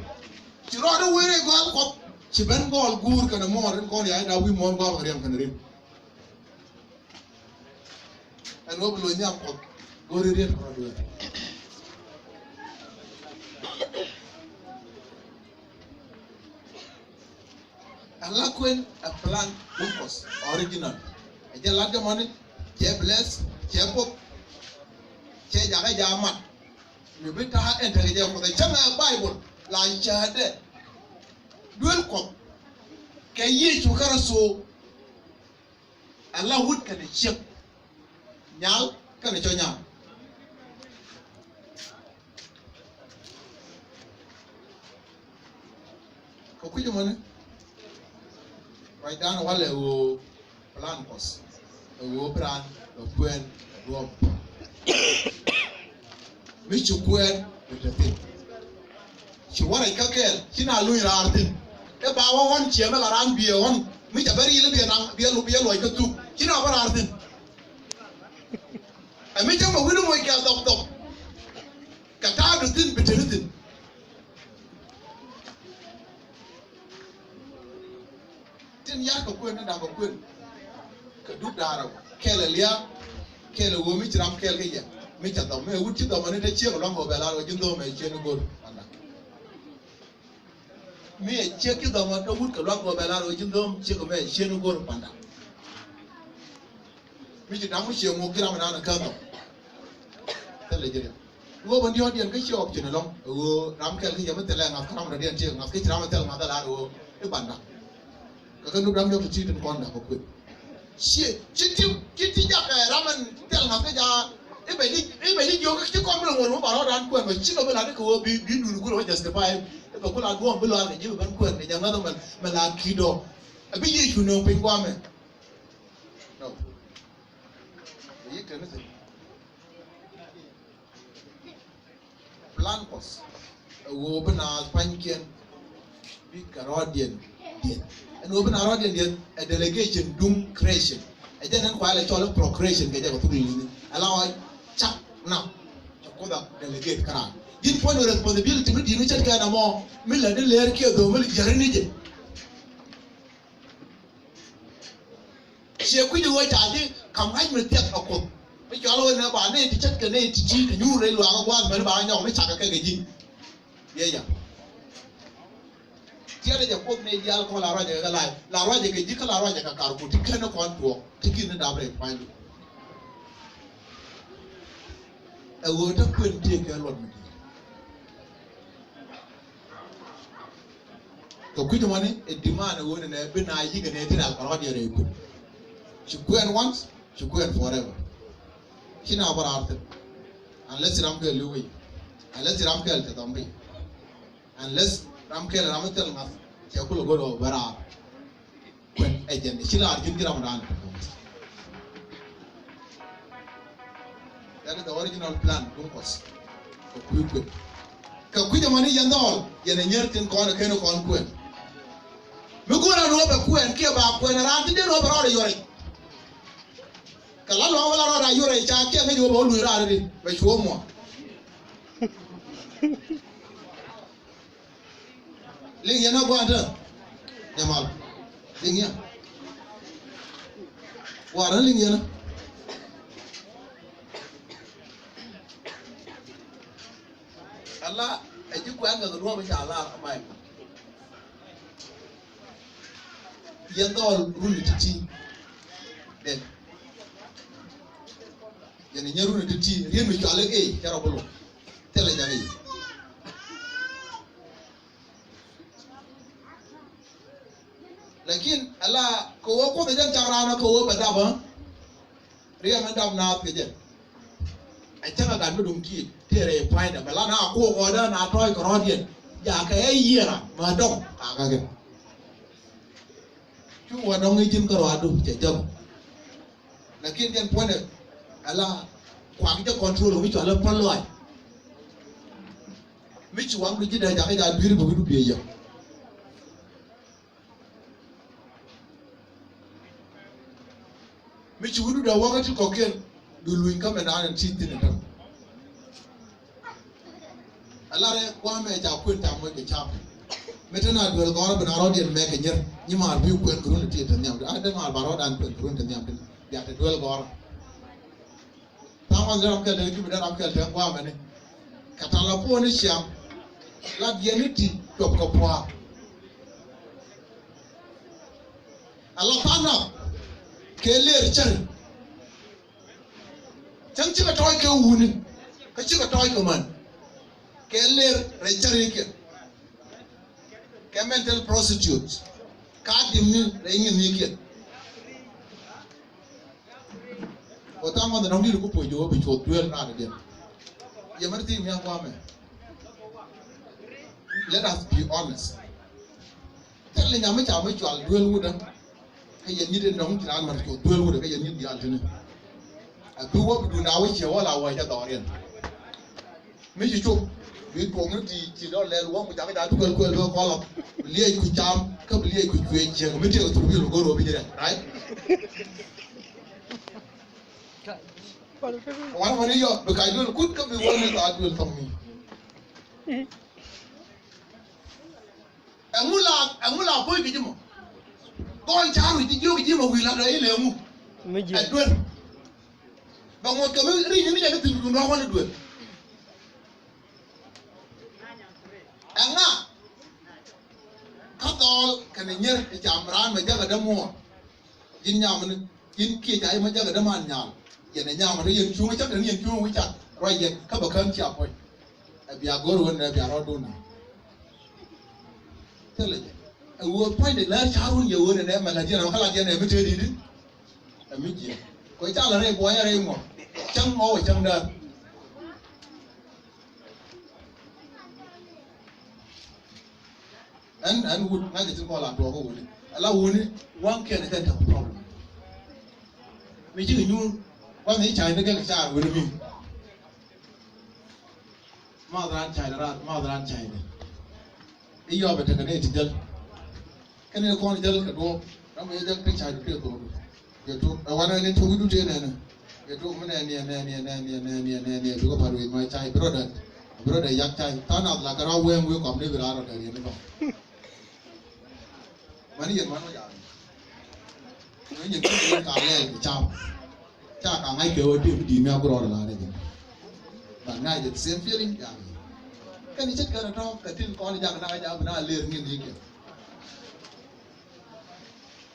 Ci rɔɔdɛ wee rɛy gɔal Kuɔth. Ci ben gɔɔl guur kɛnɛ muɔɔr in kɔn ya̱ in a wi̱i̱ muɔɔr gɔɔl kɛ riɛm kɛnɛ rin. Ɛn wä bi lo̱c nhiam Kuɔth go̱o̱ri riet kɛ rɔɔdɛ wee. Ala kuën ɛ plan Kuɔth original. Ɛ jɛ lat jɛ mɔni, cɛ bless, cɛ pop, cɛ jakä jamat. Mi bi ta̱a̱ ɛn tekɛ jɛ Kuɔth ɛ cäŋ ɛ Bayböl la cäätdɛ. Duel Kuɔth kɛ Yecu Kritho. Ala wut kɛnɛ ciek, nyal kɛnɛ cɔ nyal. Kɛ kui̱c ɛmɔni ruacdan walɛ ɣöö plan Kuɔth ɛ ɣöö bi raan ɛ kuɛɛn ɛ duɔ̱ɔ̱p. Mi ci kuɛɛn bi te thi̱n. Ci wä rɛc kä kɛɛl ci na luny raar thi̱n. Ɛ ba wä ɣɔn ciɛ mi la raan biɛ ɣɔn mi ca bɛ riil biɛ naŋ biɛ lu biɛ luɔc kä thuk ci na bä raar thi̱n. Ɛ mi cä mɛ wi̱n moc kɛ dhɔp dhɔp. Kɛ ta̱a̱du thi̱n bi te ni thi̱n. Tin yar kɛ kuën ni da̱ŋ kɛ kuën. Kɛ duk da̱ŋ rɛw kɛl ɛ lia̱a̱. Kɛl ɛ ɣöö mi ci ram kɛl kä yɛ mi ca dhɔm mi ɛ wut ci dhɔm ani te ciek luaŋ ɣöö bɛ lar ɣöö ji̱n dhɔm ɛ ciek ni go̱r panda. Mi ɛ ciek ci dhɔm ani te wut kɛ luaŋ ɣöö bɛ lar ɣöö ji̱n dhɔm ciek mɛ ɛ ciek ni go̱r panda. Mi ci da̱ŋ mi ciek ŋuk ji̱ ram inan ɛ kä dhɔm. Thilɛ ji̱ riɛm. Ɣöö bä diɔ̱ɔ̱kdiɛn kä ciɛ option ɛlɔ̱ŋ. Ɣöö ram kɛl kä yɛ mi thilɛ ŋa̱th kä ram rɔ̱diɛn ti ŋa̱th kä ci ram mi thil ŋa̱th ɛ la̱r ɣöö i̱ banda. Kä kä nup ram diɔ̱k ti ti tin kɔn da̱k kä kuën. Ci ci ti ci ti jak ɛ ram ɛn thil ŋa̱th kä ja̱a̱ i̱ bɛ ji̱ i̱ bɛ ji̱ jiök ci kɔn mi lɛ ŋuɔ̱t mi ba rɔ̱dan kuɛn bɛ ci kɛ bi la̱t i̱ kɛ ɣöö bi bi dun kulɛ wä justify i̱ bɛ kula duɔ̱ɔ̱m bi lɔaar kɛ ji̱ bɛ ben kuɛn kɛ jɛ ŋa̱th ɛmɛ mɛ la ki̱i̱t ɔ. Ɛ bi Yecu nööŋ piny guamɛ. No. Yi kɛn i̱ thil. Plan Kuɔth ɛ ɣöö bi naath pa̱nykiɛn bikɛ rɔɔdiɛn dieth. Ɛn ɣöö bi naath rɔɔdiɛn dieth ɛ delegation duŋ creation. Ɛ jɛn ɛn kuay lɛ cɔl i̱ procreation kɛ jɛ kɛ thuk li̱li̱ni. Ɛ la ɣɔc cak nam cɛ Kuoth a delegate kä raan. Ji̱n puɔ̱ny responsibility mi di̱i̱t mi ce̱tkɛ ɛn ɛmɔ mi lät ni leer kiɛ dhok mi lät jiäri ni jɛ. Ciɛ kui̱c ɣöö ca ji̱ ka̱m ŋa̱c mi thiɛk ɛ Kuoth. Cɔal wee nɛ ba nɛ ti ce̱tkɛ nɛ ti ti kɛ nyuur rɛy luaak ɛ gua̱a̱th mɛn ba nyɔk mi cakɛ kɛ kɛ ji̱. Yɛ ya. Tiɛt ɛ jɛ Kuoth nɛ diaal kɔn la ruacɛ kɛ la, la ruacɛ kɛ ji̱ kä la ruacɛ kɛ kar ku ti ken kɔn tuɔɔk ti kin ni dap rɛy pua̱nydu. Ɛ ɣöö te kuën tëëkɛ luɔt mi di̱i̱t. Kɛ kui̱c mɔni ɛ demand ɛ ɣöö nɛ bi na yikɛ nɛ ti ral kɔn rɔ̱diɛn rɛy kuën. Ci kuën once, ci kuën forever. Ci na bä raar thi̱n. Unless ram kɛl li̱w kɛ yɛ. Unless ram kɛl cɛ thɔm kɛ yɛ. Unless ram kɛl ram mi thil ŋa̱th cɛ kulɛ go̱r ɣöö bä raar. Kuën ɛ jɛn ci laar ji̱n ji̱ ram raan. That is the original plan duŋ Kuɔth. Kɛ kui̱ kuën. Kɛ kui̱ jɛ mɔni yɛn dhɔɔl yɛn ɛ nyier tin kɔn ɛ ken kɔn kuën. Mi go̱o̱r an wä bɛ kuɛn kiɛ ba kuɛn raan ti den wä bɛ rɔɔdɛ yuɔrɛ. Kɛ la luaŋ wä la rɔɔdɛ yuɔrɛ ca kiɛ ŋäc wä bɛ wä luny raan di bɛ cuɔ muɔ. Liŋ yɛn a gua̱a̱n tɛ. Nyamal. Liŋ yɛn. Gua̱a̱r ni liŋ yɛn a. Ala ɛ ji̱ kuɛn kɛ kɛ duɔ̱ɔ̱p i̱ ca lar a may. Yɛn dhɔl runi ti̱ti̱. Dek. Yɛn nyɛ runi ti̱ti̱. Rien mi cuali kɛ cɛ rɔ bulu. Thilɛ jakä yi. Lakin ala kɛ wä Kuoth ɛ jɛn cak raan kɛ wä bɛ dap ɛ. Riɛm in dap naath kɛ jɛ. Ɛ cäŋ a gat mi duŋ kiit tëë rɛy pua̱nydɛ bɛ la na kuɔk ɣɔɔdä na tɔ̱ɔ̱c kɛ rɔ̱diɛn. Jakä ɛ yiëra ma dɔŋ kakä kɛ. Cu wa dɔŋ i̱ ji̱n kä ruaadu cɛ jɔk. Lakin jɛn puɔ̱nydɛ ala kuak jɛ control mi cual i̱ puɔ̱n lɔac. Mi ci waŋdu ji̱ dee jakä ja̱ dui̱r bɛ wi̱du biɛ yɛ. Mi ci wi̱du dee wäkä ti kɔ̱kiɛn du luny kä mɛ naan ɛn ti thi̱n ɛn täm. Ɛ lar ɛ gua̱a̱mɛ ca kuën ca moc kɛ ca̱p. Mi te na duel gɔ̱rä bi na rɔ̱diɛn mɛ kɛ nyier nyi maar bi kuën kɛ run ti te nhiam. A dee maar ba rɔ̱dan kuën kɛ run te nhiam ti bia te duel gɔ̱rä. Tha̱a̱ŋ ɣɔn dee ram kɛl te ki bi dee ram kɛl te gua̱a̱mɛ ni. Kɛ ta̱l a puɔ̱n i̱ ciaŋ la diɛn i̱ ti cuɔp kɛ pua̱a̱. A la pa̱n rap kɛ lëër cäri. Cäŋ cikɛ tɔɔc kɛ wuni kä cikɛ tɔɔc kɛ män. Kɛ lëër rɛy cärikiɛn. Kɛ mental prostitute. Ka dimni rɛy ŋi̱nikiɛn. Kɛ tha̱a̱ŋ ɣɔn dɔ̱ŋ di̱t ku puɔ̱c jɛ wä bi cuɔth duel raadädiɛn. Yɛ mɛn thi̱i̱ŋ nhiam gua̱a̱mɛ. Let us be honest. Thilɛ nyam mi ca mi cual duel wutdä. Kä yɛn nyit in dɔ̱ŋ ci raan mät cuɔth duel wutdä kä yɛn nyit diaal tini. A bi wä bi duunda wä ciɛ wä la wä jɛ dhɔriɛn. Mi ci cop bi tuɔk ni ti ci dɔl lɛl wä ku jakä jakä duel kuel bi kɔlɔ. Bi liec ku cam kä bi liec ku cuec ciek mi tiek thuk bi lu go̱r wä bi ji̱ rɛn. Right? Wan mani yɔ bi kac duel kut kä bi wä ni thaat duel thɔŋ ni. Ɛŋu la, ɛŋu la puɔ̱c kɛ ji̱ mɔ? Gɔɔn ca̱r wi̱c ji̱ jiök ji̱ mɔ wi̱i̱ la dɔ̱ ilɛ ɛŋu? Mi ji̱. Ɛ duel. Bɛ ŋuɔ̱t kɛ mi ri̱c ni mi jɛ ni thi̱n dun rɔ̱ wän i̱ duel. Ɛŋa? Kä dhɔɔl kɛnɛ nyier ɛ cam raan mɛ jäk ɛ dämuɔɔr. Ji̱n nyamä ni ji̱n kiɛ ca yɛ ma jakä däman nyal. Yɛn ɛ nyamä te yɛn cuŋä cak te ni yɛn cuŋä wi̱c cat ruac yɛn kä bɛ kän cia puɔ̱ny. Ɛ bia go̱r ɣän ɛ bia rɔɔdun ni. Thilɛ jɛ ɛ ɣöö puɔ̱nydɛ lär ca̱r wun yɛ ɣöö nɛ nɛ mɛ la̱t yɛn ɛ kä la̱t yɛn ɛ mi tëë di̱t. Ɛ mi jiɛn kɔ ca lɛ rɛy buɔyɛ rɛy ŋuɔ̱k. Cäŋ ŋɔw ɛ cäŋ däär. Ɛn, ɛn wut ŋa̱cä ti kɔl a tuɔɔk kä wuni. Ala wuni waŋkiɛn ɛ tɛn tɛk problem. Mi cikɛ nyuur waŋ i̱ ca̱cni kɛ kɛ caar wuni mi. Math raan ca̱cni raan, math raan ca̱cni. I̱ yɔp ɛ tekɛ ni ti jäl. Kɛn i̱ kɔn jäl kɛ duɔ̱ɔ̱p. Ram i̱ jäl kɛ ca̱cni kɛ duɔ̱ɔ̱p. Yɛ tok ɛ wanɛ ni tok idu tëë nɛnɛ. Yɛ tok mi nɛn yɛ nɛn yɛ nɛn yɛ nɛn yɛ nɛn yɛ nɛ dukä pa̱t wec ma cay brother. Brother yak cay tha̱a̱ŋ nath la kɛ rɔ wɛŋ wi̱i̱ kɔm ni bi raar rɔ dɛr yɛn ni bä. Mani yɛn man wä ya̱a̱ ni. Ni nyin tok yɛn ka lɛɛl kɛ cam. Ca ka ŋa̱c kɛ ɣöö tëë bi di̱i̱t mi a gurɔɔr la rɛc. But ŋa̱c the same feeling ya. Kɛn i̱ ce̱tkɛ rɔ tɔ̱ kɛ tin kɔn i̱ jak na ɣa̱c a bi na lëër ŋi̱n i̱ kɛ.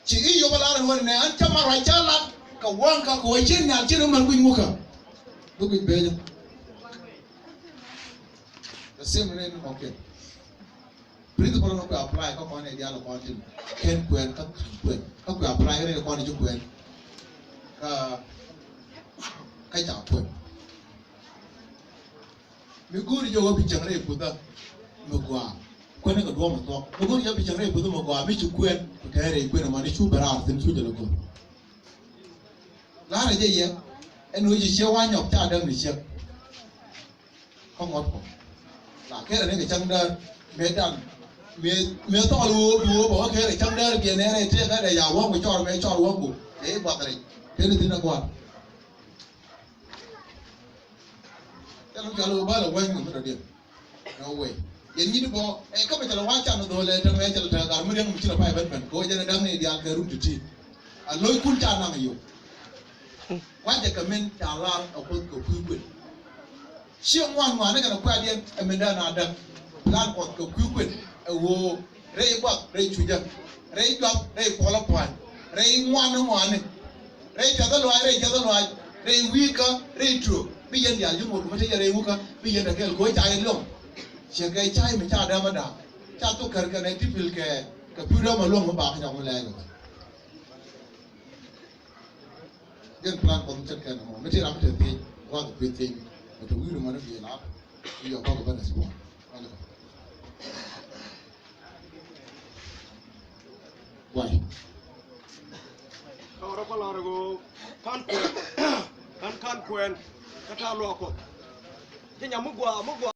Ci i̱ yop a lar ɛn wä nɛ an cä ma ruac cä lat kɛ wäŋ kä kɛ wä cin nhial cin wä män guic ŋukä. Bi guic beny. The same way ni mɔkiɛn. Principle ni kuɛ apply kä kɔn i̱ diaal kɔn tin kɛn kuɛn kä ka̱n kuɛn kä kuɛ apply kä ni kɔn i̱ ci kuɛn kä kä ca kuɛn. Mi go̱o̱ri jɛ wä bi cäŋ rɛy puthä mi gɔaa kuɛn kɛ duɔ̱ɔ̱p mi thuɔ̱k. Mi go̱o̱ri jɛ bi cäŋ rɛy puthä mi gɔaa mi ci kuɛn ku tɛɛr rɛy kuɛn ɛmɔ ni cu bɛ raar thi̱n cu jɛ lɛ go̱o̱r. La̱rä jɛ yɛ ɛn ɣöö ci ciɛ wa nyɔk ca däk ni ciek. Kä ŋuɔ̱t kɔ la kɛrɛ ni kɛ cäŋ däär mëë dan mëë mëë thɔɔl ɣöö bi ɣöö bɛ wä kɛrɛ cäŋ däär biɛ nɛɛrɛ tëë kä dee ya wäŋ ku cɔr mëë cɔr wäŋ ku tëë i̱ guath rɛc tëë ni thi̱n ɛ gua̱a̱r. Thilɛ mi cɔal ɣöö bä lɛ wäny kɛ mi dɔ̱diɛn. No way. Yɛn nyi̱t bɔ ɛ kä bɛ cɛ lɛ wa̱c can dhol ɛ tɛmɛ cɛ lɛ tɛk gar mi riäŋ mi ci lɛ pay bɛn bɛn kɛ ɣöö jɛn ɛ däk ni diaal kɛ run ti̱ti̱. A lo̱ckun ca naŋ yio̱w. Wa̱cɛ kɛ min ca lar ɛ Kuoth kɛ kui̱ kuën. Ciɛ ŋuan ŋuani kɛnɛ kuɛɛdiɛn ɛ min dee na däk. Plan Kuɔth kɛ kui̱ kuën ɛ ɣöö rɛy guath rɛy cucä, rɛy juath rɛy puɔlä pua̱ny, rɛy ŋuani ŋuani, rɛy piathä luaac rɛy piathä luaac, rɛy wi̱i̱kä rɛy tuök. Bi yɛn diaal ji̱ ŋot mi te yɛn rɛy wi̱i̱kä bi yɛn te kɛɛl kɛ ɣöö ca yɛn liɔm. Ciɛ kɛ cay mi ca dämä da̱a̱k ca thok kär kɛnɛ ti pil kɛ kɛ pi̱w dämä luäŋ mi bakä ca wä lɛɛk kɛ. Jɛn plan Kuɔth mi ce̱tkɛ nɔmɔ mi ti ram mi te thiec gua̱th kui̱ thiec mi te wi̱i̱ rumɔ ni bi̱i̱ la̱a̱k. I̱ yɔ bäkɛ bä respond. Guay. Kɔrɔ kɔ lɔr ko kan kuɛn kan kan kuɛn kata luɔk Kuɔth. Ti nyam mi gua mi gua.